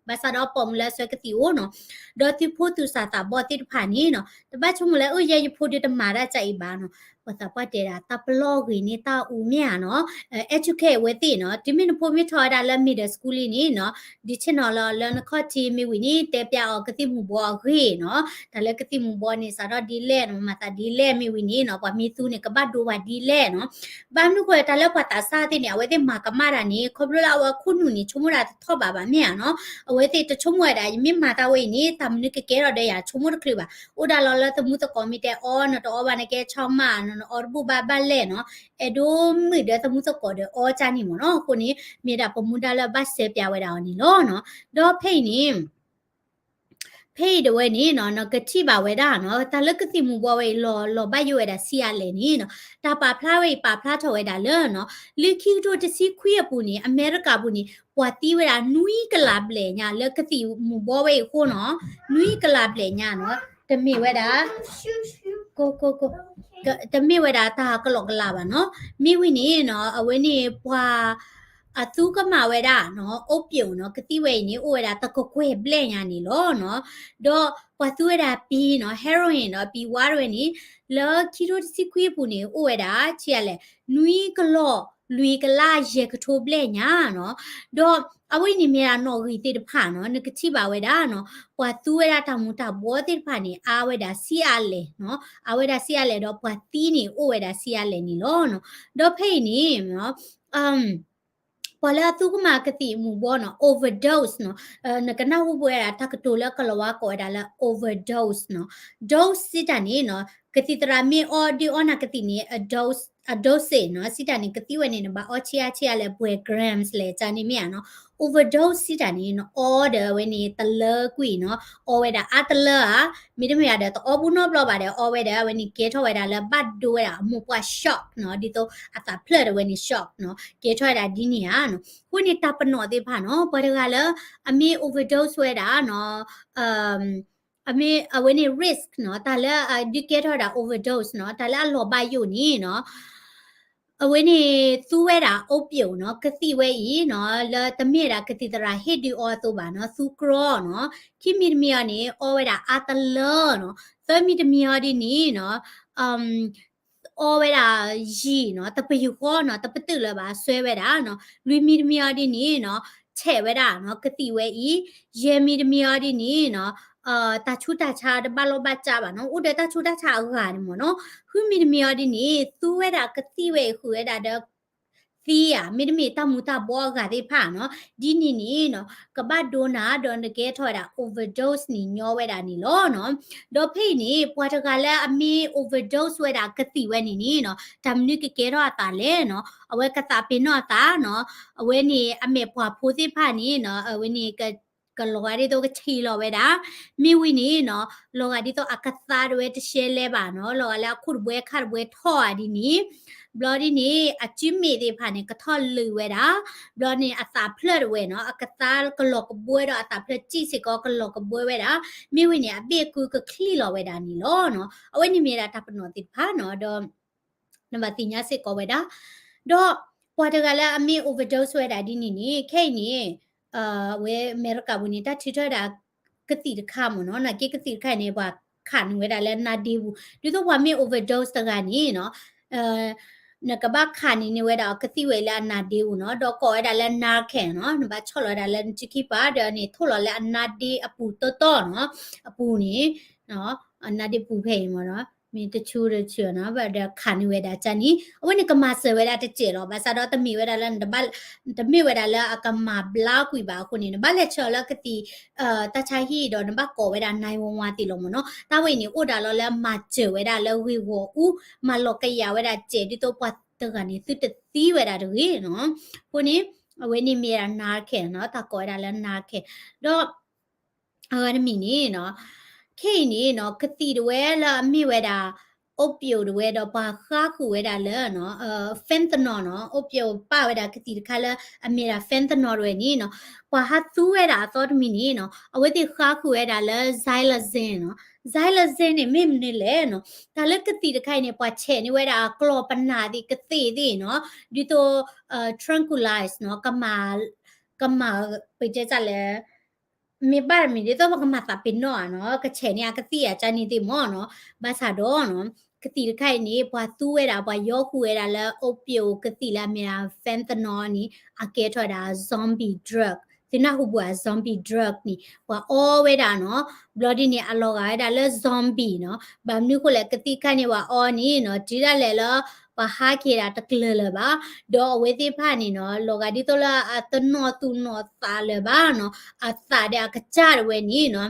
ဘၣ်ဆၣ်ဒီးပိာ်မုၣ်လၢအစွဲကသံၣ်အိၣ်နီၤ, ဒီးသုဖိသူၣ်စၢ်သးဘီၣ်သ့ၣ်တဖၣ်န့ၣ်နီၤ တဘၣ်ဆိကမိၣ်လၢ အိၣ်ယဲယဖိဒုးတမၤတၢ်ကၢ်အံၤဘၣ်နီၤ, ပှၤသးပှၢ်တဲဒၣ် တၢ်ပလီၢ်ဂ့ၤန့ၢ်တၢ်အူမ့ၢ်ဧါနီၤ, educate အဝဲသ့ၣ်နီၤ, တုၤမ့ၢ်နဖိမ့ၢ်ထီၣ်ဝဲဒၣ်လၢ middle school လံန့ၣ်နီၤ, ဒုးဆ့ၣ်နီၤလီၤလၢနခီၣ်ထံးမ့ၢ်ဝံၤန့ၣ် တဲပျးအီၤကသံၣ်မူၤဘှီးအဂ့ၢ်နီၤ, တၢ်လၢကသံၣ်မူၤဘှီးန့ၣ် စးထီၣ်ဒ်လဲၣ်နီၤ, မၤသးဒ်လဲၣ်မ့ၢ်ဝံၤန့ၣ်နီၤ, ပှၤမ့ၢ်သူန့ၣ် ကဘၣ်ဒိပှၤဒ်လဲၣ်နီၤ, ဘၣ်မနုၤဃိတၢ်လၢပှၤသးစၢ်သ့ၣ်န့ၣ် အဝဲသ့ၣ်မၤကမၣ်တၢ်န့ၣ် ခီဖျိလၢအဝဲခိၣ်နူာ်န့ၣ် ဆိကမိၣ်ဒၣ်တထီၣ်ဘးဘၣ်မ့ၢ်ဧါနီၤ, အဝဲသ့ၣ်တဆိကမိၣ်ဝဲဒၣ် ယမ့ၢ်မၤတၢ်ဝဲအံၤန့ၣ် တၢ်မနုၤကကဲထီၣ်ဒီးယၤ ဆိကမိၣ်တချုးဘၣ်, အိၣ်ဒၣ်လီၤလၢသမူသကိးမ့ၢ်တဲအီ နတအီဘၣ်နကဲဆီမးနီၤ, နအီတဘူၣ်ဘၣ်ဘၣ်လဲၣ်နီၤ, အဲၣ်ဒိးမုာ်ဒီးသမူသကိးဒီးအီကၢ်န့ၣ်မ့ၢ်နီၤ, အဃိန့ၣ် မ့ၢ်ဒၣ်ပမူဒါလၢဘၣ်စဲးပၠးဝဲဒၣ်အီၤန့ၣ်လီၤနီၤ, ဒီးဖဲအံၤန့ၣ် ဖဲအံၤတဝဲန့ၣ်နီၤ နကထံၣ်ဘၣ်ဝဲဒၣ်နီၤ တၢ်လၢကသံၣ်မူၤဘှီးဝဲအံၤ လီၤဘၣ်ယိၣ်ဝဲဒၣ်ဆံးအါလဲၣ်န့ၣ်နီၤ, တၢ်ပာ်ဖျါဝဲအံၤ ပာ်ဖျါထီၣ်ဝဲဒၣ်လၢနီၤ လၢခံကထိတဆံခွံအပူၤန့ၣ် အမဲရကၤပူၤန့ၣ် ပှၤသံဝဲဒၣ်နွံကလးဘျဲၣ်ညါ လၢကသံၣ်မူၤဘှီးဝဲအံၤအဃိနီၤ, နွံကလးဘျဲၣ်ညါနီၤ, တမ့ၢ်ဝဲဒၣ် တမ့ၢ်ဝဲဒၣ်တၢ်ကလီကလးဘၣ်နီၤ, မ့ၢ်ဝံၤန့ၣ်နီၤ အဝဲန့ၣ်ပှၤ အသူကမၣ်ဝဲဒၣ်နီၤ opium နီၤ ကသံၣ်ဝဲအံၤန့ၣ် အိၣ်ဝဲဒၣ်တကကွဲၢ်ဘျဲၣ်ညါန့ၣ်လီၤနီၤ. ဒီးပှၤသူဝဲဒၣ်ပံၤနီၤ heroin နီၤ ပံၤဝါတဝဲန့ၣ် လၢခံထိတဆံခွံအပူၤန့ၣ် အိၣ်ဝဲဒၣ် ဆံးအါလဲၣ် နွံကလီၢ် လွံၢ်ကလး ယဲၢ်ကထိဘျဲၣ်ညါနီၤ. ဒီးအဝဲန့ၣ်မ့ၢ်ဒၣ်နီၣ်ဂံၢ်သ့ၣ်တဖၣ်နီၤ နကထံၣ်ဘၣ်ဝဲဒၣ်နီၤ ပှၤသူဝဲဒၣ်တၢ်မူၤတၢ်ဘှီသ့ၣ်တဖၣ်န့ၣ် အါဝဲဒၣ်ဆံးအါလဲၣ်နီၤ အါဝဲဒၣ်ဆံးအါလဲၣ် ဒီးပှၤသံန့ၣ် အိၣ်ဝဲဒၣ်ဆံးအါလဲၣ်န့ၣ်လီၤနီၤ. ဒီးဖဲအံၤန့ၣ် ပှၤလၢအသူကမၣ်ကသံၣ်မူၤဘှီနီၤ overdose နီၤ နကနၢ်ဟူဘၣ်ဝဲဒၣ် တၢ်ကတိၤလၢကလီၤဝါကိးဝဲဒၣ်လၢ overdose နီၤ. dose စံးတၢ်န့ၣ်နီၤ ကသံၣ်သရၣ်မ့ၢ်အီဒုးအီနၤကသံၣ်န့ၣ် အ dose အ dose နီၤ စံးတၢ်န့ၣ် ကသံၣ်ဝဲန့ၣ် နဘၣ်အီဆံးအါဆံးအါလဲၣ် ပှဲၤ grams လဲၣ် ကန့ၣ်မ့ၢ်ဧါနီၤ. overdose စံးတၢ်န့ၣ် နအီဒီးအဝဲန့ၣ် တလၢကွံာ်နီၤ အီဝဲဒၣ်အါတလၢဧါ မ့တမ့ၢ်ဧါဒီး တအီဘူးနီတဘျီဘၣ်ဒီး အီဝဲဒီးအဝဲန့ၣ် ကဲထီၣ်ဝဲဒၣ်လၢဘၣ်ဒိဝဲဒၣ်အမိၢ်ပှၢ် shock နီၤ ဒ်သိးအသးဖျၢၣ်တဝဲန့ၣ် shock နီၤ ကဲထီၣ်ဝဲဒၣ်ဒ်န့ၣ်ဧါနီၤ. အဃိန့ၣ်တၢ်ပနီၣ်သ့ၣ်တဖၣ်နီၤ ပှၤတဂၤလၢအမ့ၢ် overdose ဝဲဒၣ်နီၤ အမ့ၢ်အဝဲန့ၣ် risk နီၤ တၢ်လၢအဒုးကဲထီၣ်ဝဲဒၣ် overdose နီၤ တၢ်လၢအလီၤဘၣ်ယိၣ်န့ၣ်နီၤ အဝဲန့ၣ်သူဝဲဒၣ် opium နီၤ ကသံၣ်ဝဲအံၤနီၤ လၢတမ့ၢ်ဒၣ်ကသံၣ်သရၣ်ဟ့ၣ်ဒုးအီအသိးဘၣ်နီၤ သူကြီနီၤ ခံမံၤတမံၤအီၤန့ၣ် အီဝဲဒၣ်အါတလၢနီၤ သၢမံၤတမံၤအီၤဒ်န့ၣ်နီၤ အီဝဲဒၣ်ယံာ်နီၤ တပယူာ်ဃီနီၤ တပတုာ်လၢၤဘၣ် စွဲဝဲဒၣ်နီၤ လွံၢ်မံၤတမံၤအီၤဒ်န့ၣ်နီၤ ဆဲးဝဲဒၣ်နီၤ ကသံၣ်ဝဲအံၤ ယဲၢ်မံၤတမံၤအီၤဒ်န့ၣ်နီၤ တၢ်ဆူးတၢ်ဆါတဘၣ်လီၢ်ဘၣ်စးဘၣ်နီၤ အိၣ်ဒီးတၢ်ဆူးတၢ်ဆါအဂၤန့ၣ်မ့ၢ်နီၤ ဃုမံၤတမံၤအီၤဒ်န့ၣ် သူဝဲဒၣ်ကသံၣ်ဝဲအံၤဃုာ်ဝဲဒၣ်ဒီး သံဧါ မ့တမ့ၢ်တၢ်မူၤတၢ်ဘှီအဂၤသ့ၣ်တဖၣ်နီၤ ဒ်န့ၣ်န့ၣ်နီၤ ကဘၣ်ဒိနၤဒီးနကဲထီၣ်ဝဲဒၣ် overdose န့ၣ်ညီဝဲဒၣ်န့ၣ်လီၤနီၤ. ဒီးဖဲအံၤန့ၣ် ပှၤတဂၤလၢအမ့ၢ် overdose ဝဲဒၣ်ကသံၣ်ဝဲန့ၣ်န့ၣ်နီၤ တၢ်မနုၤကကဲထီၣ်အသးလဲၣ်နီၤ အဝဲကသးပ့ၤနီၣ်အသးနီၤ အဝဲန့ၣ်အမဲာ်ပှၢ်ဖိသ့ၣ်တဖၣ်န့ၣ်နီၤ အဝဲန့ၣ် ကလီၤဂာ်ဒ်သိးကဆံးလီၤဝဲဒၣ် မ့ၢ်ဝံၤန့ၣ်နီၤ လီၤဂာ်ဒ်သိးအကသါတဝဲတရှဲလဲဘၣ်နီၤ လီၤဂာ်လၢအခိၣ်တဘှဲခါတဘှဲထီၣ်ဧါဒ်န့ၣ် ဘျီဒ်န့ၣ် အစုမ့ၣ်သ့ၣ်တဖၣ်န့ၣ် ကထီၣ်လုာ်ဝဲဒၣ် ဘျီန့ၣ် အသးဖျၢၣ်တဝဲနီၤ အကသါကလီၤကဘှဲဒီးအသးဖျၢၣ် စံၣ်စ့ၢ်ကီးကလီၤကဘှဲဝဲဒၣ် မ့ၢ်ဝံၤန့ၣ် အဘ့ၣ်အကုကချံးလီၤဝဲဒၣ်န့ၣ်လီၤနီၤ အဝဲန့ၣ်မ့ၢ်ဒၣ်တၢ်ပနီၣ်သ့ၣ်တဖၣ်နီၤ ဒီး နဘၣ်သ့ၣ်ညါစ့ၢ်ကီးဝဲဒၣ် ဒီးပှၤတဂၤလၢအမ့ၢ် overdose ဝဲဒၣ်ဒ်န့ၣ်န့ၣ် ခဲအံၤန့ၣ် ဝဲအမဲရကၤပူၤန့ၣ် တၢ်ထုးထီၣ်ဝဲဒၣ်ကသံၣ်တခါမ့ၢ်နီၤ နာ်က့ကသံၣ်တခါအံၤန့ၣ် ပှၤခးန့ၢ်ဝဲဒၣ်လၢနါဒ့ပူၤ ဒ်သိးပှၤမ့ၢ် overdose တဂၤန့ၣ်နီၤ နကဘၣ်ခးန့ၢ်န့ၢ်ဝဲဒၣ်ကသံၣ်ဝဲအံၤလၢအနါဒ့ပူၤနီၤ ဒီးကိးဝဲဒၣ်လၢ Narcan နီၤ နဘၣ်ဆီၣ်လီၤဝဲဒၣ်လၢနစုခံပၤ ဒီးန့ၣ် ထိၣ်လီၤလၢအနါဒ့အပူၤတီတီနီၤ အပူၤန့ၣ် အနါဒ့ပူၤဖဲအံၤမ့ၢ်နီၤ မ့ၢ်တဆူတဆူနီၤ ဘၣ်ဒီးခးန့ၢ်ဝဲဒၣ်ကန့ၣ် အဝဲန့ၣ်ကမၤစၢၤဝဲဒၣ်တစဲးလီၤ ဘၣ်ဆၣ်ဒီးတမ့ၢ်ဝဲဒၣ်လၢ တမ့ၢ်ဝဲဒၣ်လၢအကမၤဘျါကွံာ်ဘၣ်အဃိန့ၣ် နဘၣ်လဲၤဆှၢလၢကသံၣ် တၢ်ဆါဟံၣ်ဒီးနဘၣ်ကိးဝဲဒၣ် nine one one သ့ၣ်လီၤမ့ၢ်နီၤ တၢ်ဝဲအံၤန့ၣ် အိၣ်ဒၣ်လီၤလၢအမၤစၢၤဝဲဒၣ်လၢဂ့ၢ်ဂီၢ်အူ မၤလီၤကယာ်ဝဲဒၣ်စဲး ဒ်သိးပှၤတဂၤန့ၣ် သုတသံဝဲဒၣ်တဂ့ၤနီၤ အဃိန့ၣ် အဝဲန့ၣ်မ့ၢ်ဒၣ် Narcan နီၤ တၢ်ကိးဝဲဒၣ်လၢ Narcan ဒီး အဂၤတမံၤန့ၣ်နီၤ ခဲအံၤန့ၣ်နီၤ ကသံၣ်တဝဲလၢအမ့ၢ်ဝဲဒၣ် opium တဝဲဒီးပှၤဃါဃုာ်ဝဲဒၣ်လၢ fentanyl နီၤ opium ပၣ်ဝဲဒၣ်ကသံၣ်တခါလၢအမ့ၢ်ဒၣ် fentanyl တဝဲန့ၣ်နီၤ ပှၤဟးသူဝဲဒၣ်အသီတမံၤန့ၣ်နီၤ အဝဲသ့ၣ်ဃါဃုာ်ဝဲဒၣ်လၢ xylazine နီၤ xylazine န့ၣ် မ့ၢ်မနုၤလဲၣ်နီၤ တၢ်လၢကသံၣ်တခါအံၤန့ၣ် ပှၤဆဲးန့ၢ်ဝဲဒၣ်ကျီၢ်ပနၢ်သ့ၣ်ကသ့ၣ်သ့ၣ်နီၤ ဒ်သိး tranquilize နီၤ ကမၤ ကမၤ ပတဲတၢ်လဲၣ် မ့ၢ်ဘၣ်မ့ၢ်ဒ်သိးပကမၤသးပ့ၤနီၣ်ဧါနီၤ ကဆဲးန့ၢ်အကသံၣ်အကန့ၣ်သ့ၣ်မ့ၢ်နီၤ ဘၣ်ဆၣ်ဒီးနီၤ ကသံၣ်တခါအံၤန့ၣ် ပှၤသူဝဲဒၣ် ပှၤယီဃုာ်ဝဲဒၣ်လၢ opium ကသံၣ်လၢအမ့ၢ်ဒၣ် fentanyl န့ၣ် အကဲထီၣ်ဝဲဒၣ် zombie drug သုနၢ်ဟူဘၣ်ဧါ zombie drug န့ၣ် ပှၤအီဝဲဒၣ်နီၤ ဘျီဒ်န့ၣ် အလီၤဂာ်ဝဲဒၣ်လၢ zombie နီၤ ဘၣ်မနုၤဃိလဲၣ် ကသံၣ်တခါန့ၣ် ပှၤအီန့ၣ်နီၤ တုၤဒၣ်လဲာ်လၢ ပှၤဟးက့ၤဒၣ်တကျၢၤလၢၤဘၣ် ဒီးအဝဲသ့ၣ်တဖၣ်န့ၣ်နီၤ လီၤဂာ်ဒ်သိးလၢအတနီၣ်သူၣ်နီၣ်သးလၢၤဘၣ်နီၤ အသးဒီးအကစၢ်တဝဲန့ၣ်နီၤ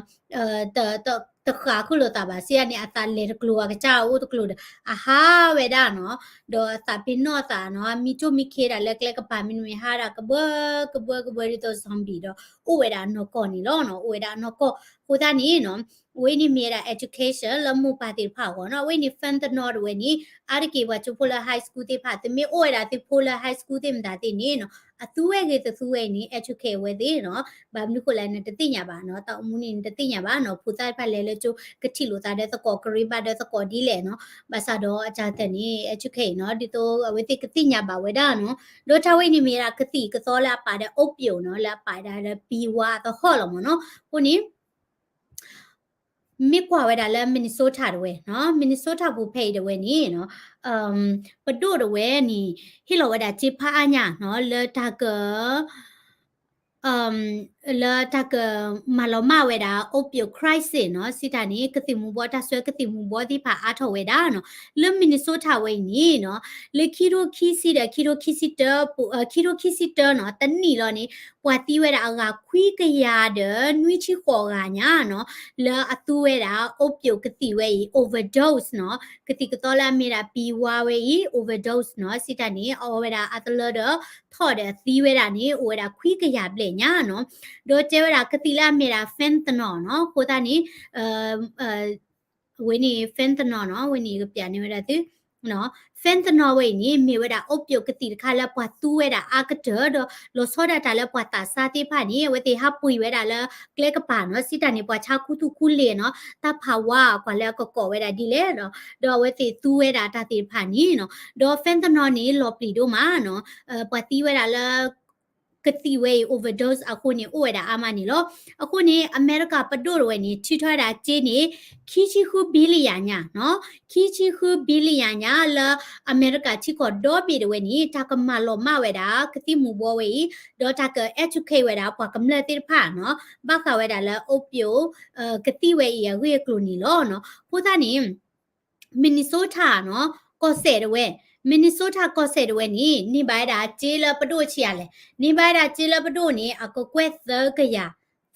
တဃာ်ဃုာ်လိာ်သးဘၣ် စံးဒ်န့ၣ် အသးလဲၤတကျိၤ အကစၢ်အိၣ်တကျိၤဒီး အဟးဝဲဒၣ်နီၤ ဒီးအသးပ့ၤနီၣ်သးနီၤ မံထိၣ်မံခ့ဒၣ်လၢကျဲကပၤ မ့တမ့ၢ်ဟးဒၣ်ကဘှၢကဘှၢကဘှၢဒ်သိး zombie ဒီး အိၣ်ဝဲဒၣ်အနီၢ်ကီၢ်န့ၣ်လီၤနီၤ, အိၣ်ဝဲဒၣ်အနီၢ်ကီၢ်. အဃိသတးန့ၣ်နီၤ အဝဲန့ၣ်မ့ၢ်ဝဲဒၣ် education လၢမိၢ်ပၢ်သ့ၣ်တဖၣ်အဂီၢ်နီၤ. အဝဲန့ၣ် fentanyl တဝဲန့ၣ် အါတက့ၢ်ပှၤကၠိဖိလၢ high school သ့ၣ်တဖၣ် သုမ့ၢ်အိၣ်ဝဲဒၣ်သုဖိလၢ high school သ့ၣ်မတၤသ့ၣ်န့ၣ်နီၤ အသူဝဲဂ့ၤတသူဝဲအံၤန့ၣ် educate ဝဲသ့ၣ်နီၤ. ဘၣ်မနုၤဃိလဲၣ် နတသ့ၣ်ညါဘၣ်နီၤ, တၢ်အိၣ်မူန့ၣ်နတသ့ၣ်ညါဘၣ်နီၤ. ဖိသၣ်တဖၣ်လဲၤလၢကၠိ ကထံၣ်လိာ်သးဒီးသကိး ကရ့ဘၣ်ဒီးသကိးဒ်လဲၣ်နီၤ. ဘၣ်ဆၣ်ဒီးအတၢ်တၢ်န့ၣ် educate နီၤ ဒ်သိးအဝဲသ့ၣ်ကသ့ၣ်ညါဘၣ်ဝဲဒၣ်နီၤ. ဒီးတၢ်ဝဲအံၤန့ၣ်မ့ၢ်ဝဲဒၣ်ကသံၣ်ကသီလၢအပာ်ဒီး opiate နီၤ, လၢအပာ်ဒၣ်ဒီး ပံဝါအသဟီၣ်လီၤမ့ၢ်နီၤ. အဃိန့ၣ် မ့ၢ်ကွၢ်ဝဲဒၣ်လၢ Minnesota တဝဲနီၤ, Minnesota ပူၤဖဲအံၤတဝဲန့ၣ်နီၤ ပဒိၣ်တဝဲန့ၣ် ဟ့ၣ်လီၤဝဲဒၣ်စ့ဖးအါညါနီၤ လၢတၢ်က လၢတၢ်ကမၤလီၤမၢ်ဝဲဒၣ် opiate crisis နီၤ, စံးတၢ်န့ၣ် ကသံၣ်မူၤဘှီး တၢ်ဆှၢကသံၣ်မူၤဘှီးသ့ၣ်တဖၣ်အါထီၣ်ဝဲဒၣ်နီၤ. လၢ Minnesota ဝဲအံၤန့ၣ်နီၤ လၢခံထိခံဆံဒီး ခံထိခံဆံတၢ ခံထိခံဆံတၢနီၤ တနံၣ်လီၤန့ၣ် ပှၤသံဝဲဒၣ်အဂၤခွံကယၤဒီးနွံဆံဃိးဂၤညါနီၤ လၢအသူဝဲဒၣ် opiate ကသံၣ်ဝဲအံၤ overdose နီၤ, ကသံၣ်ကသီလၢအမ့ၢ်ဒၣ် ပံဝါဝဲအံၤ overdose နီၤ, စံးတၢ်န့ၣ် အီဝဲဒၣ်အါတလၢဒီး ထီၣ်ဒီးသံဝဲဒၣ်န့ၣ် အိၣ်ဝဲဒၣ်ခွံကယၤဘျဲၣ်ညါနီၤ. ဒီးတဲဝဲဒၣ်ကသံၣ်လၢအမ့ၢ်ဒၣ် fentanyl နီၤ, အဃိသတးန့ၣ် ဝဲန့ၣ် fentanyl နီၤ, ဝဲန့ၣ်ယကပျးန့ၢ်ဝဲဒၣ်သု fentanyl ဝဲအံၤန့ၣ် မ့ၢ်ဝဲဒၣ် opiate ကသံၣ်တခါလၢပှၤသူဝဲဒၣ်အါကတၢၢ်ဒီး လီၤဆီဒၣ်တၢ်လၢပှၤသးစၢ်သ့ၣ်တဖၣ်န့ၣ် အဝဲသ့ၣ်ဟးပှ့ၤဝဲဒၣ်လၢကျဲကပၤနီၤ, စံးတၢ်န့ၣ် ပှၤဆါခူသူၣ်ခူလ့ၤနီၤ, တၢ်ဖးဝါကွၢ်လၢအကကိးဝဲဒၣ်ဒ်လဲၣ်ဒီး ဒီးအဝဲသ့ၣ်သူဝဲဒၣ်တၢ်သ့ၣ်တဖၣ်န့ၣ်နီၤ, ဒီး fentanyl န့ၣ် လီၤပျံၤဒိၣ်မးနီၤ, ပှၤသံဝဲဒၣ်လၢ ကသံၣ်ဝဲအံၤ overdose အဃိန့ၣ် အိၣ်ဝဲဒၣ်အါမးန့ၣ်လီၤ. အဃိန့ၣ် အမဲရကၤပဒိၣ်တဝဲန့ၣ် ထုးထီၣ်ဝဲဒၣ်စ့န့ၣ် ခံဆံဃု billion ညါနီၤ, ခံဆံဃု billion ညါလၢအမဲရကၤထံကီၢ်ဒီဘ့ၣ်တဝဲန့ၣ် တၢ်ကမၤလီၤမၢ်ဝဲဒၣ် ကသံၣ်မူၤဘှီးဝဲအံၤ, ဒီးတၢ်က educate ဝဲဒၣ်ပှၤကမျၢၢ်သ့ၣ်တဖၣ်နီၤ, ဘၣ်ဃးဝဲဒၣ်လၢ opiate ကသံၣ်ဝဲအံၤအဂ့ၢ်အကျိၤန့ၣ်လီၤနီၤ. အဃိသတးန့ၣ် Minnesota နီၤ, ကီၢ်စဲၣ်တဝဲ, Minnesota ကီၢ်စဲၣ်တဝဲန့ၣ် န့ၢ်ဘၣ်ဝဲဒၣ်စ့လၢပဒိၣ်ဆံးအါလဲၣ်, န့ၢ်ဘၣ်ဝဲဒၣ်စ့လၢပဒိၣ်န့ၣ် အကကွဲၢ်သၢကယၤ,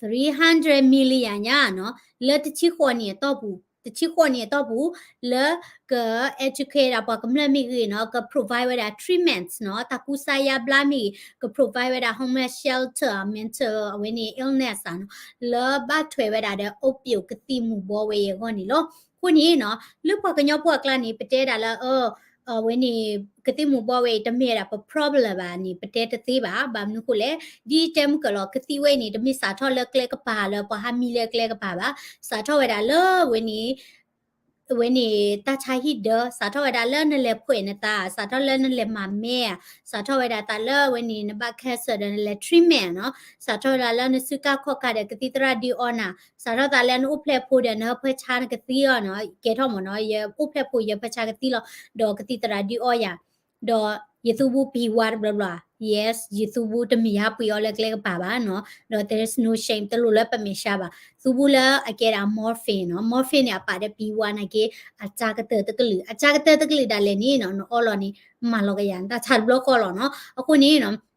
three hundred million ညါနီၤ, လၢတဆံဃိးနံၣ်အတီၢ်ပူၤ, တဆံဃိးနံၣ်အတီၢ်ပူၤ, လၢက educate ဒၣ်ပှၤကမျၢၢ်မ့ၢ်ဂ့ၤနီၤ, က provide ဝဲဒၣ် treatments နီၤ, တၢ်ကူစါယါဘျါမ့ၢ်ဂ့ၤ, က provide ဝဲဒၣ် homeless shelter, mental အဝဲန့ၣ် illness နီၤ, လၢဘၣ်ထွဲဝဲဒၣ်ဒီး opiate ကသံၣ်မူၤဘှီးဝဲအံၤအဂီၢ်န့ၣ်လီၤ. အဃိန့ၣ်နီၤ လၢပှၤကညီဖိအကျါန့ၣ် ပတဲဒၣ်လၢ အဝဲန့ၣ် ကသံၣ်မူၤဘှီးဝဲအံၤ တမ့ၢ်ဝဲဒၣ်ပ problem ဘၣ်န့ၣ် ပတဲတသ့ဘၣ်. ဘၣ်မနုၤဃိလဲၣ်, ဒ်တဲမုၢ်ကၢၢ်လီၤ ကသံၣ်ဝဲအံၤန့ၣ် တမ့ၢ်စးထီၣ်လၢကျဲကပၤလၢပှၤဟးမံလၢကျဲကပၤဘၣ်, စးထီၣ်ဝဲဒၣ်လၢဝဲန့ၣ် ဝဲန့ၣ် တၢ်ဆါဟံၣ်ဒၢ, စးထီၣ်ဝဲဒၣ်လၢနလဲၤဖှဲးနသး, စးထီၣ်လၢနလဲၤမၤမဲ, စးထီၣ်ဝဲဒၣ်သးလၢဝဲန့ၣ် နဘၣ် cancer ဒီးနလဲၤ treatment နီၤ, စးထီၣ်ဝဲဒၣ်လၢနစုကၢ်ခီၣ်ကၢ်ဒီးကသံၣ်သရၣ်ဒုးအီနၤ, စးထီၣ်သးလၢနအိၣ်ဖျဲၣ်ဖိဒီးနဟၢဖၢဆါနကသံလီၤနီၤ, ကဲထီၣ်မ့ၢ်နီၤ, ယအိၣ်ဖျဲၣ်ဖိယဟၢဖၢဆါကသံလီၤ, ဒီးကသံၣ်သရၣ်ဒုးအီယၤ ဒီးယသူဘူးပံဝါတဘျီဘျီ, yes, ယသူဘူးတမ့ၢ်ယဟးပှ့ၤအီၤလၢကျဲကပၤဘၣ်နီၤ, ဒီး there is no shame, တလိၣ်လၢပမဲာ်ဆှးဘၣ်. သူဘူးလၢအကဲဒၣ် morphine နီၤ, morphine န့ၣ် အပာ်ဒီးပံဝါနာ်က့ အစှၤကတၢၢ်တကလုာ်, အစှၤကတၢၢ်တကလုာ်ဒၣ်လဲာ်န့ၣ်နီၤ နအီလီၤန့ၣ် မၤလီၤကယၤနတၢ်ဆါတဘျီဃီလီၤနီၤ. အဃိန့ၣ်နီၤ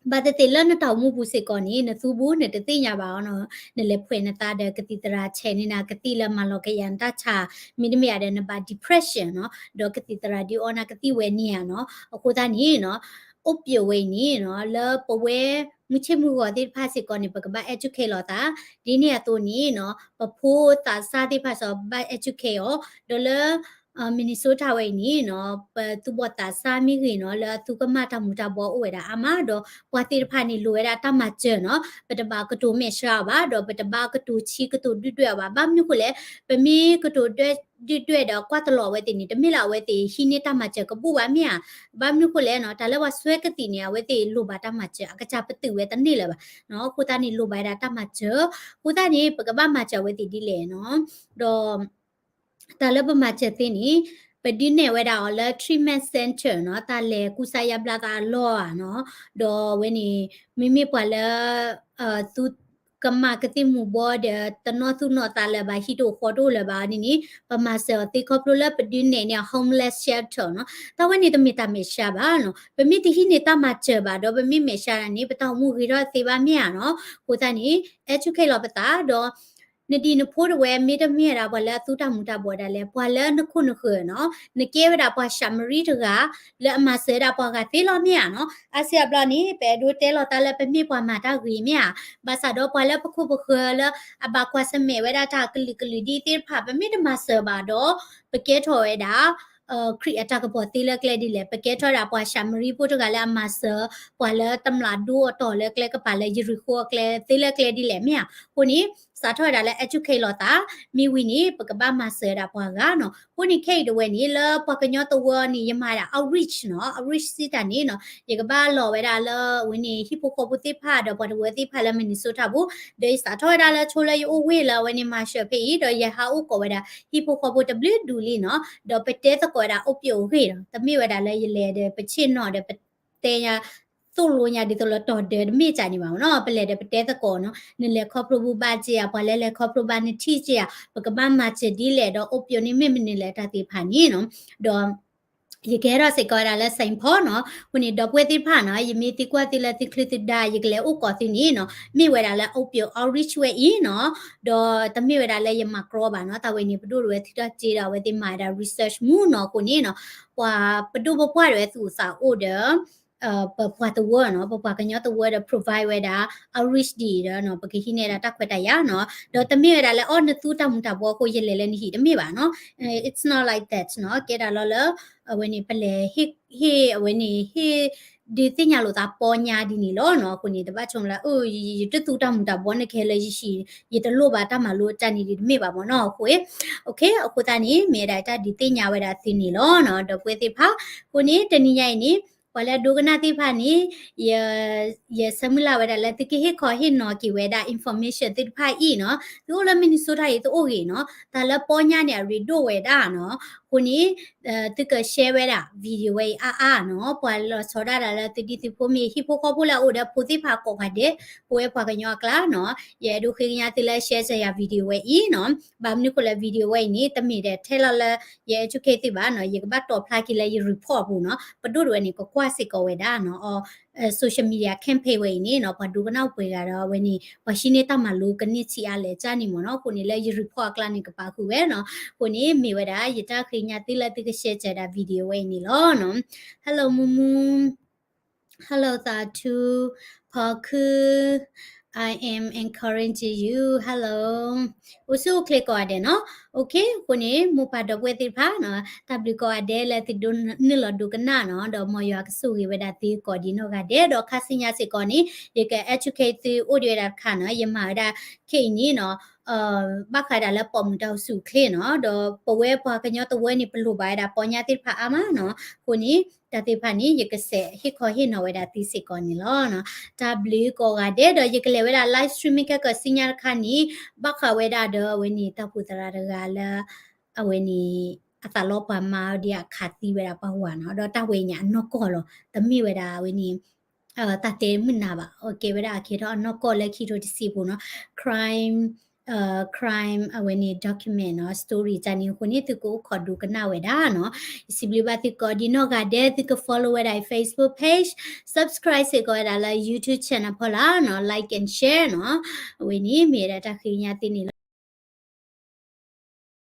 ဘၣ်သ့ၣ်သ့ၣ်လၢနတၢ်အိၣ်မူပူၤစ့ၢ်ကီးန့ၣ် နသူဘူးနတသ့ၣ်ညါဘၣ်အီၤနီၤ, နလဲၤဖှဲးနသးဒီးကသံၣ်သရၣ်ဆဲးန့ၢ်နၤကသံၣ်လၢမၤလီၤကယၤနတၢ်ဆါ, မ့တမ့ၢ်ဧါဒီးနဘၣ် depression နီၤ, ဒီးကသံၣ်သရၣ်ဒုးအီနၤကသံၣ်ဝဲန့ၣ်ဧါနီၤ. အဃိသတးန့ၣ်နီၤ opiate ဝဲအံၤန့ၣ်နီၤ လၢပဝဲမုၢ်ဆ့ၣ်မုၢ်ဂီၤသ့ၣ်တဖၣ်စ့ၢ်ကီးန့ၣ် ပကဘၣ် educate လီၤသး, ဒ်န့ၣ်အသိးန့ၣ်နီၤ ပဖိသးစၢ်သ့ၣ်တဖၣ်စ့ၢ်ကီး ဘၣ် educate အီၤ, ဒီးလၢ Minnesota ဝဲအံၤန့ၣ်နီၤ ပသူၣ်ဘီၣ်သးစၢ်မ့ၢ်ဂ့ၤနီၤ လၢအသူကမၣ်တၢ်မူၤတၢ်ဘှီးအိၣ်ဝဲဒၣ်အါမး, ဒီးပှၤသ့ၣ်တဖၣ်န့ၣ် လိၣ်ဝဲဒၣ်တၢ်မၤစၢၤနီၤ, ပတဘၣ်ကတိၤမဲာ်ဆှးအီၤဘၣ်, ဒီးပတဘၣ်ကတိၤဆံးကတိၤဒုၣ်ဒွဲၣ်အီၤဘၣ်. ဘၣ်မနုၤဃိလဲၣ်, ပမ့ၢ်ကတိၤဒုၣ်ဒွဲၣ်ဒီးကွၢ်တလီၤအဝဲသ့ၣ်န့ၣ် တမ့ၢ်လၢအဝဲသ့ၣ်ဟံးန့ၢ်တၢ်မၤစၢၤကဘူၣ်ဘၣ်မ့ၢ်ဧါ. ဘၣ်မနုၤဃိလဲၣ်နီၤ တၢ်လၢပှၤဆှၢကသံၣ်န့ၣ် အဝဲသ့ၣ်လိၣ်ဘၣ်တၢ်မၤစၢၤ, အကစၢ်ပတုာ်ဝဲတန့ၢ်လၢၤဘၣ်နီၤ. အဃိသတးန့ၣ် လိၣ်ဘၣ်ဝဲဒၣ်တၢ်မၤစၢၤ, အဃိသတးန့ၣ် ပကဘၣ်မၤစၢၤအဝဲသ့ၣ်ဒ်လဲၣ်နီၤ, ဒီး တၢ်လၢပမၤစၢၤသ့န့ၣ် ပဒုးနဲၣ်ဝဲဒၣ်အီၤလၢ treatment center နီၤ, တၢ်လဲၤကူစါယါဘျါသးအလီၢ်ဧါနီၤ, ဒီးဝဲန့ၣ် မ့မ့ၢ်ပှၤလၢ သူကမၣ်ကသံၣ်မူၤဘှီးဒီး တနီၣ်သူၣ်နီၣ်သးလၢၤဘၣ်, ဟံၣ်တအိၣ်ဃီတအိၣ်လၢၤဘၣ်န့ၣ်န့ၣ် ပမၤစၢၤအီၤသ့ခီဖျိလၢပဒုးနဲၣ်န့ၢ် homeless shelter နီၤ. တၢ်ဝဲန့ၣ်တမ့ၢ်တၢ်မဲာ်ဆှးဘၣ်နီၤ, ပမ့ၢ်တဟံးန့ၢ်တၢ်မၤစၢၤဘၣ်ဒီး ပမ့ၢ်မဲာ်ဆှးန့ၣ် ပတၢ်အိၣ်မူဂ့ၤထီၣ်သ့ဘၣ်မ့ၢ်ဧါနီၤ. အဃိသတးန့ၣ် educate လီၤပသးဒီး နဒံၣ်နဖိတဝဲ မ့တမ့ၢ်ဝဲဒၣ်ပှၤလၢအသူတၢ်မူၤတၢ်ဘှီးဒၣ်လဲာ်, ပှၤလၢနခိၣ်နဃၢၤနီၤ, နကဲဝဲဒၣ်ပှၤၡၤမရံတဂၤ လၢအမၤစၢၤဝဲဒၣ်ပှၤဂၤသ့လီၤ မ့ၢ်ဧါနီၤ. အါစုအါဘျီန့ၣ် ပအဲၣ်ဒိးတဲလီၤသးလၢပမ့ၢ်ပှၤမၤတၢ်ဂ့ၤ မ့ၢ်ဧါ, ဘၣ်ဆၣ်ဒီးပှၤလၢပခိၣ်ပဃၢၤလၢအဘၣ်ကွၢ်ဆၢၣ်မဲာ်ဝဲဒၣ်တၢ်ကလုာ်ကလုာ်ဒ်သ့ၣ်တဖၣ် ပမ့ၢ်တမၤစၢၤဘၣ်ဒီး ပကဲထီၣ်ဝဲဒၣ် ခရံာ်အတၢ်ကပီၤသ့လၢကျဲဒ်လဲၣ်, ပကဲထီၣ်ဝဲဒၣ်ပှၤၡၤမရံဖိတဂၤလၢအမၤစၢၤ ပှၤလၢတမျာ်ဒိအတီၢ်လၢကျဲကပၤလၢယရံၣ်ဃိအကျဲသ့လၢကျဲဒ်လဲၣ် မ့ၢ်ဧါ. အဃိန့ၣ် စးထီၣ်ဝဲဒၣ်လၢ educate လီၤသး, မ့ၢ်ဝံၤန့ၣ် ပကဘၣ်မၤစၢၤဝဲဒၣ်ပှၤဂၤနီၤ. အဃိန့ၣ် ခဲအံၤတဝဲန့ၣ် လၢပှၤကညီသဝီန့ၣ် ယမၤဒၣ် outreach နီၤ, outreach စံးတၢ်န့ၣ်နီၤ, ယကဘၣ်လီၤဝဲဒၣ်လၢအဝဲန့ၣ် ဟံၣ်ဖိဃီဖိသ့ၣ်တဖၣ် ဒီးပှၤတဝၢသ့ၣ်တဖၣ်လၢ Minnesota ပူၤ, ဒီးယစးထီၣ်ဝဲဒၣ်လၢဆိလၢယအိၣ်ဝ့ၢ်လၢအဝဲန့ၣ် Marshall ဖဲအံၤ, ဒီးယဟးအိၣ်ကိးဝဲဒၣ်ဟံၣ်ဖိဃီဖိတဘျုးဒူၣ်လံနီၤ, ဒီးပတဲသကိးဝဲဒၣ် opiate အဂ့ၢ်နီၤ, တမ့ၢ်ဝဲဒၣ်လၢယလဲၤဒီးပဆ့ၣ်နီၤဒီးပတဲညါ သိၣ်လိညါဒ်သိးလၢတီၤဒၢတမ့ၢ်ကန့ၣ်ဘၣ်နီၤ, ပလဲၤဒီးပတဲသကိးနီၤ, နလဲၤခီဖျိဘၣ်စ့ၢ်ဧါ, ပှၤလၢလဲၤခီဖျိဘၣ်နထံၣ်စ့ၢ်ဧါ, ပကဘၣ်မၤစၢၤဒ်လဲၣ်, ဒီး opiate န့ၣ်မ့ၢ်မနုၤလဲၣ်တၢ်သ့ၣ်တဖၣ်န့ၣ်နီၤ, ဒီး ယကဟဲထီၣ်စ့ၢ်ကီးဝဲဒၣ်လၢ Saint Paul နီၤ, အဃိန့ၣ် ဒီပုၢ်ဝဲၢ်သ့ၣ်တဖၣ်နီၤ, ယမ့ၢ်သံကွၢ်သုလၢသုချုးသုဒါ ယကလဲၤအိၣ်ကိးသုန့ၣ်နီၤ, မ့ၢ်ဝဲဒၣ်လၢ opiate outreach ဝဲအံၤနီၤ, ဒီးတမ့ၢ်ဝဲဒၣ်လၢယမၤကြီဘၣ်နီၤ, တၢ်ဝဲန့ၣ် ပဒိၣ်တဝဲထုးထီၣ်စ့ဒီး အဝဲသ့ၣ်မၤဝဲဒၣ် research မူနီၤ, အဃိန့ၣ်နီၤ, ပှၤပဒိၣ်ပပှၢ်တဝဲသူၣ်အိၣ်သးအိၣ်ဒီး ပပှၤတဝၢနီၤ, ပပှၤကညီတဝၢဒီး provide ဝဲဒၣ် outreach ဒ်အံၤဒီးနီၤ, ပကဟံးန့ၢ်ဒၣ်တၢ်ခွဲးတၢ်ယာ်နီၤ, ဒီးတမ့ၢ်ဝဲဒၣ်လၢ အိ နသူတၢ်မူၤတၢ်ဘှီးအဃိ ယလဲၤလၢနဟံၣ်တမ့ၢ်ဘၣ်နီၤ, it's not like that နီၤ, ကဲဒၣ်လီၤလၢ အဝဲန့ၣ် ပလဲၤဟ့ၣ် ဟ့ၣ် အဝဲန့ၣ် ဟ့ၣ်ဒုးသ့ၣ်ညါလိာ်သးပီညါဒ်န့ၣ်လီၤနီၤ, အဃိန့ၣ် တဘၣ်ဆိကမိၣ်လၢ အိ ယတသူတၢ်မူၤတၢ်ဘှီး နကဟဲလၢယဟံၣ် ယတလိၣ်ဘၣ်တၢ်မၤလိတၢ်န့ၣ်ဒ်တမ့ၢ်ဘၣ်မ့ၢ်နီၤ, အဃိ အဃိသတးန့ၣ် မ့ၢ်ဝဲဒၣ်တၢ်ဒုးသ့ၣ်ညါဝဲဒၣ်သုန့ၣ်လီၤနီၤ, ဒီပုၢ်ဝဲၢ်သ့ၣ်တဖၣ်, အဃိန့ၣ် တနံၤညါအံၤန့ၣ် ပှၤလၢအဒိကနၣ်သ့ၣ်တဖၣ်န့ၣ် ယ ယဆၢမုၢ်လၢ်ဝဲဒၣ်လၢသုကဟ့ၣ်ခီဟ့ၣ်နီၤက့ၤဝဲဒၣ် information သ့ၣ်တဖၣ်အံၤနီၤ, သုအိၣ်လၢ Minnesota အံၤ သုအိၣ်ဂ့ၤနီၤ, တၢ်လၢပီညါန့ၣ် အရ့ဒိၣ်ဝဲဒၣ်နီၤ, အဃိန့ၣ် သုက share ဝဲဒၣ် video ဝဲအံၤအါအါနီၤ, ပှၤလီၤဆီဒၣ်တၢ်လၢသုဒံသုဖိမ့ၢ် ဟံၣ်ဖိဃီဖိလၢအအိၣ်ဒီးဖိသ့ၣ်တဖၣ်ကိးဂၤဒဲး, ပဝဲပှၤကညီအကျါနီၤ, ယအဲၣ်ဒိးဃ့ကညးသုလၢ share စၢၤယၤ video ဝဲအံၤနီၤ, ဘၣ်မနုၤအဃိလၢ video ဝဲအံၤန့ၣ် တမ့ၢ်ဒီးထဲလီၤလၢ ယ educate သုဘၣ်နီၤ, ယကဘၣ်တီၣ်ဖျါက့ၤလၢယ report ပူၤနီၤ, ပဒိၣ်တဝဲန့ၣ် ကကွၢ်စ့ၢ်ကီးဝဲဒၣ်နီၤ, အ social media campaign ဝဲအံၤန့ၣ်နီၤ, ပှၤဒိကနၣ်ပှဲၤဂၤဒီးအဝဲန့ၣ် ပှၤဟံးန့ၢ်တၢ်မၤလိကန့ၢ်ထံအါလဲၣ်ကန့ၣ်မ့ၢ်နီၤ, အဃိန့ၣ်လၢယ report အကျါန့ၣ် ကပာ်ဃုာ်ဝဲနီၤ, အဃိန့ၣ် မ့ၢ်ဝဲဒၣ် ယတၢ်ဃ့ကညးသုလၢသုက share စၢၤဒၣ် video ဝဲအံၤန့ၣ်လီၤနီၤ, Hello မူမူ Hello သးထူ ဖီခု I am encouraging you. Hello. အိၣ်ဆူၣ်အိၣ်ချ့ကိးဂၤဒဲးနီၤ. Okay, အဃိန့ၣ် မိၢ်ပၢ်ဒီပုၢ်ဝဲၢ်သ့ၣ်တဖၣ်နီၤ, တၢ်ဘျုးကိးဂၤဒဲးလၢသုဒိးနုာ်လီၤဒိကနၣ်နီၤ, ဒီးမ်ယွၤကဆိၣ်ဂ့ၤဝဲဒၣ်သုကိးဒံးနီၢ်ဂၤဒဲး, ဒီးခါဆူညါစ့ၢ်ကီးန့ၣ် ယက educate သုအိၣ်ဒံးဝဲဒၣ်တခါနီၤ, ယမၤဝဲဒၣ်ခဲအံၤန့ၣ်နီၤ ဘၣ်ဃးဒၣ်လၢပိာ်မုၣ်တၢ်အိၣ်ဆူၣ်အိၣ်ချ့နီၤ, ဒီးပဝဲပှၤကညီတဝၢန့ၣ် ပလိၣ်ဘၣ်ဝဲဒၣ်ပီညါသ့ၣ်တဖၣ်အါမးနီၤ, အဃိန့ၣ် တၢ်သ့ၣ်တဖၣ်န့ၣ် ယကစးဟ့ၣ်ခီဟ့ၣ်နီၤဝဲဒၣ်သုစ့ၢ်ကီးန့ၣ်လီၤ. တၢ်ဘျုးကိးဂၤဒဲး, ဒီးယကလဲၤဝဲဒၣ် live streaming ခဲကၢၢ်ဆူညါတခါန့ၣ် ဘၣ်ဃးဝဲဒၣ်ဒီးအဝဲန့ၣ် တၢ်အိၣ်ဖှိၣ်သရၣ်တဂၤလၢ အဝဲန့ၣ် အသးလီပှၤမါဒ်အခးသံဝဲဒၣ်ပှၤဝၤနီၤ, ဒီးတၢ်ဝဲအံၤန့ၣ်အနီၢ်ကီၢ်လီၤ, တမ့ၢ်ဝဲဒၣ်အဝဲန့ၣ် တၢ်တဲမုာ်နၤဘၣ်, ကဲဝဲဒၣ်အကဲထီၣ်အနီၢ်ကီၢ်လၢခံထိတဆံပူၤနီၤ, crime, crime အဝဲန့ၣ် document နီၤ, story တၢ်န့ၣ်အဃိန့ၣ် သုကအိၣ်ခိးဒိကနၣ်ဝဲဒၣ်နီၤ. ယစံးဘျုးဘၣ်သုကိးဒံးနီၢ်ဂၤဒဲး, သုက follow ဝဲဒၣ်အံၤ Facebook page, subscribe စ့ၢ်ကီးဝဲဒၣ်လၢ YouTube channel ဖီလာ်နီၤ, like and share နီၤ. အဝဲန့ၣ် မ့ၢ်ဝဲဒၣ်တၢ်ဃ့ကညးသုန့ၣ်လီၤ.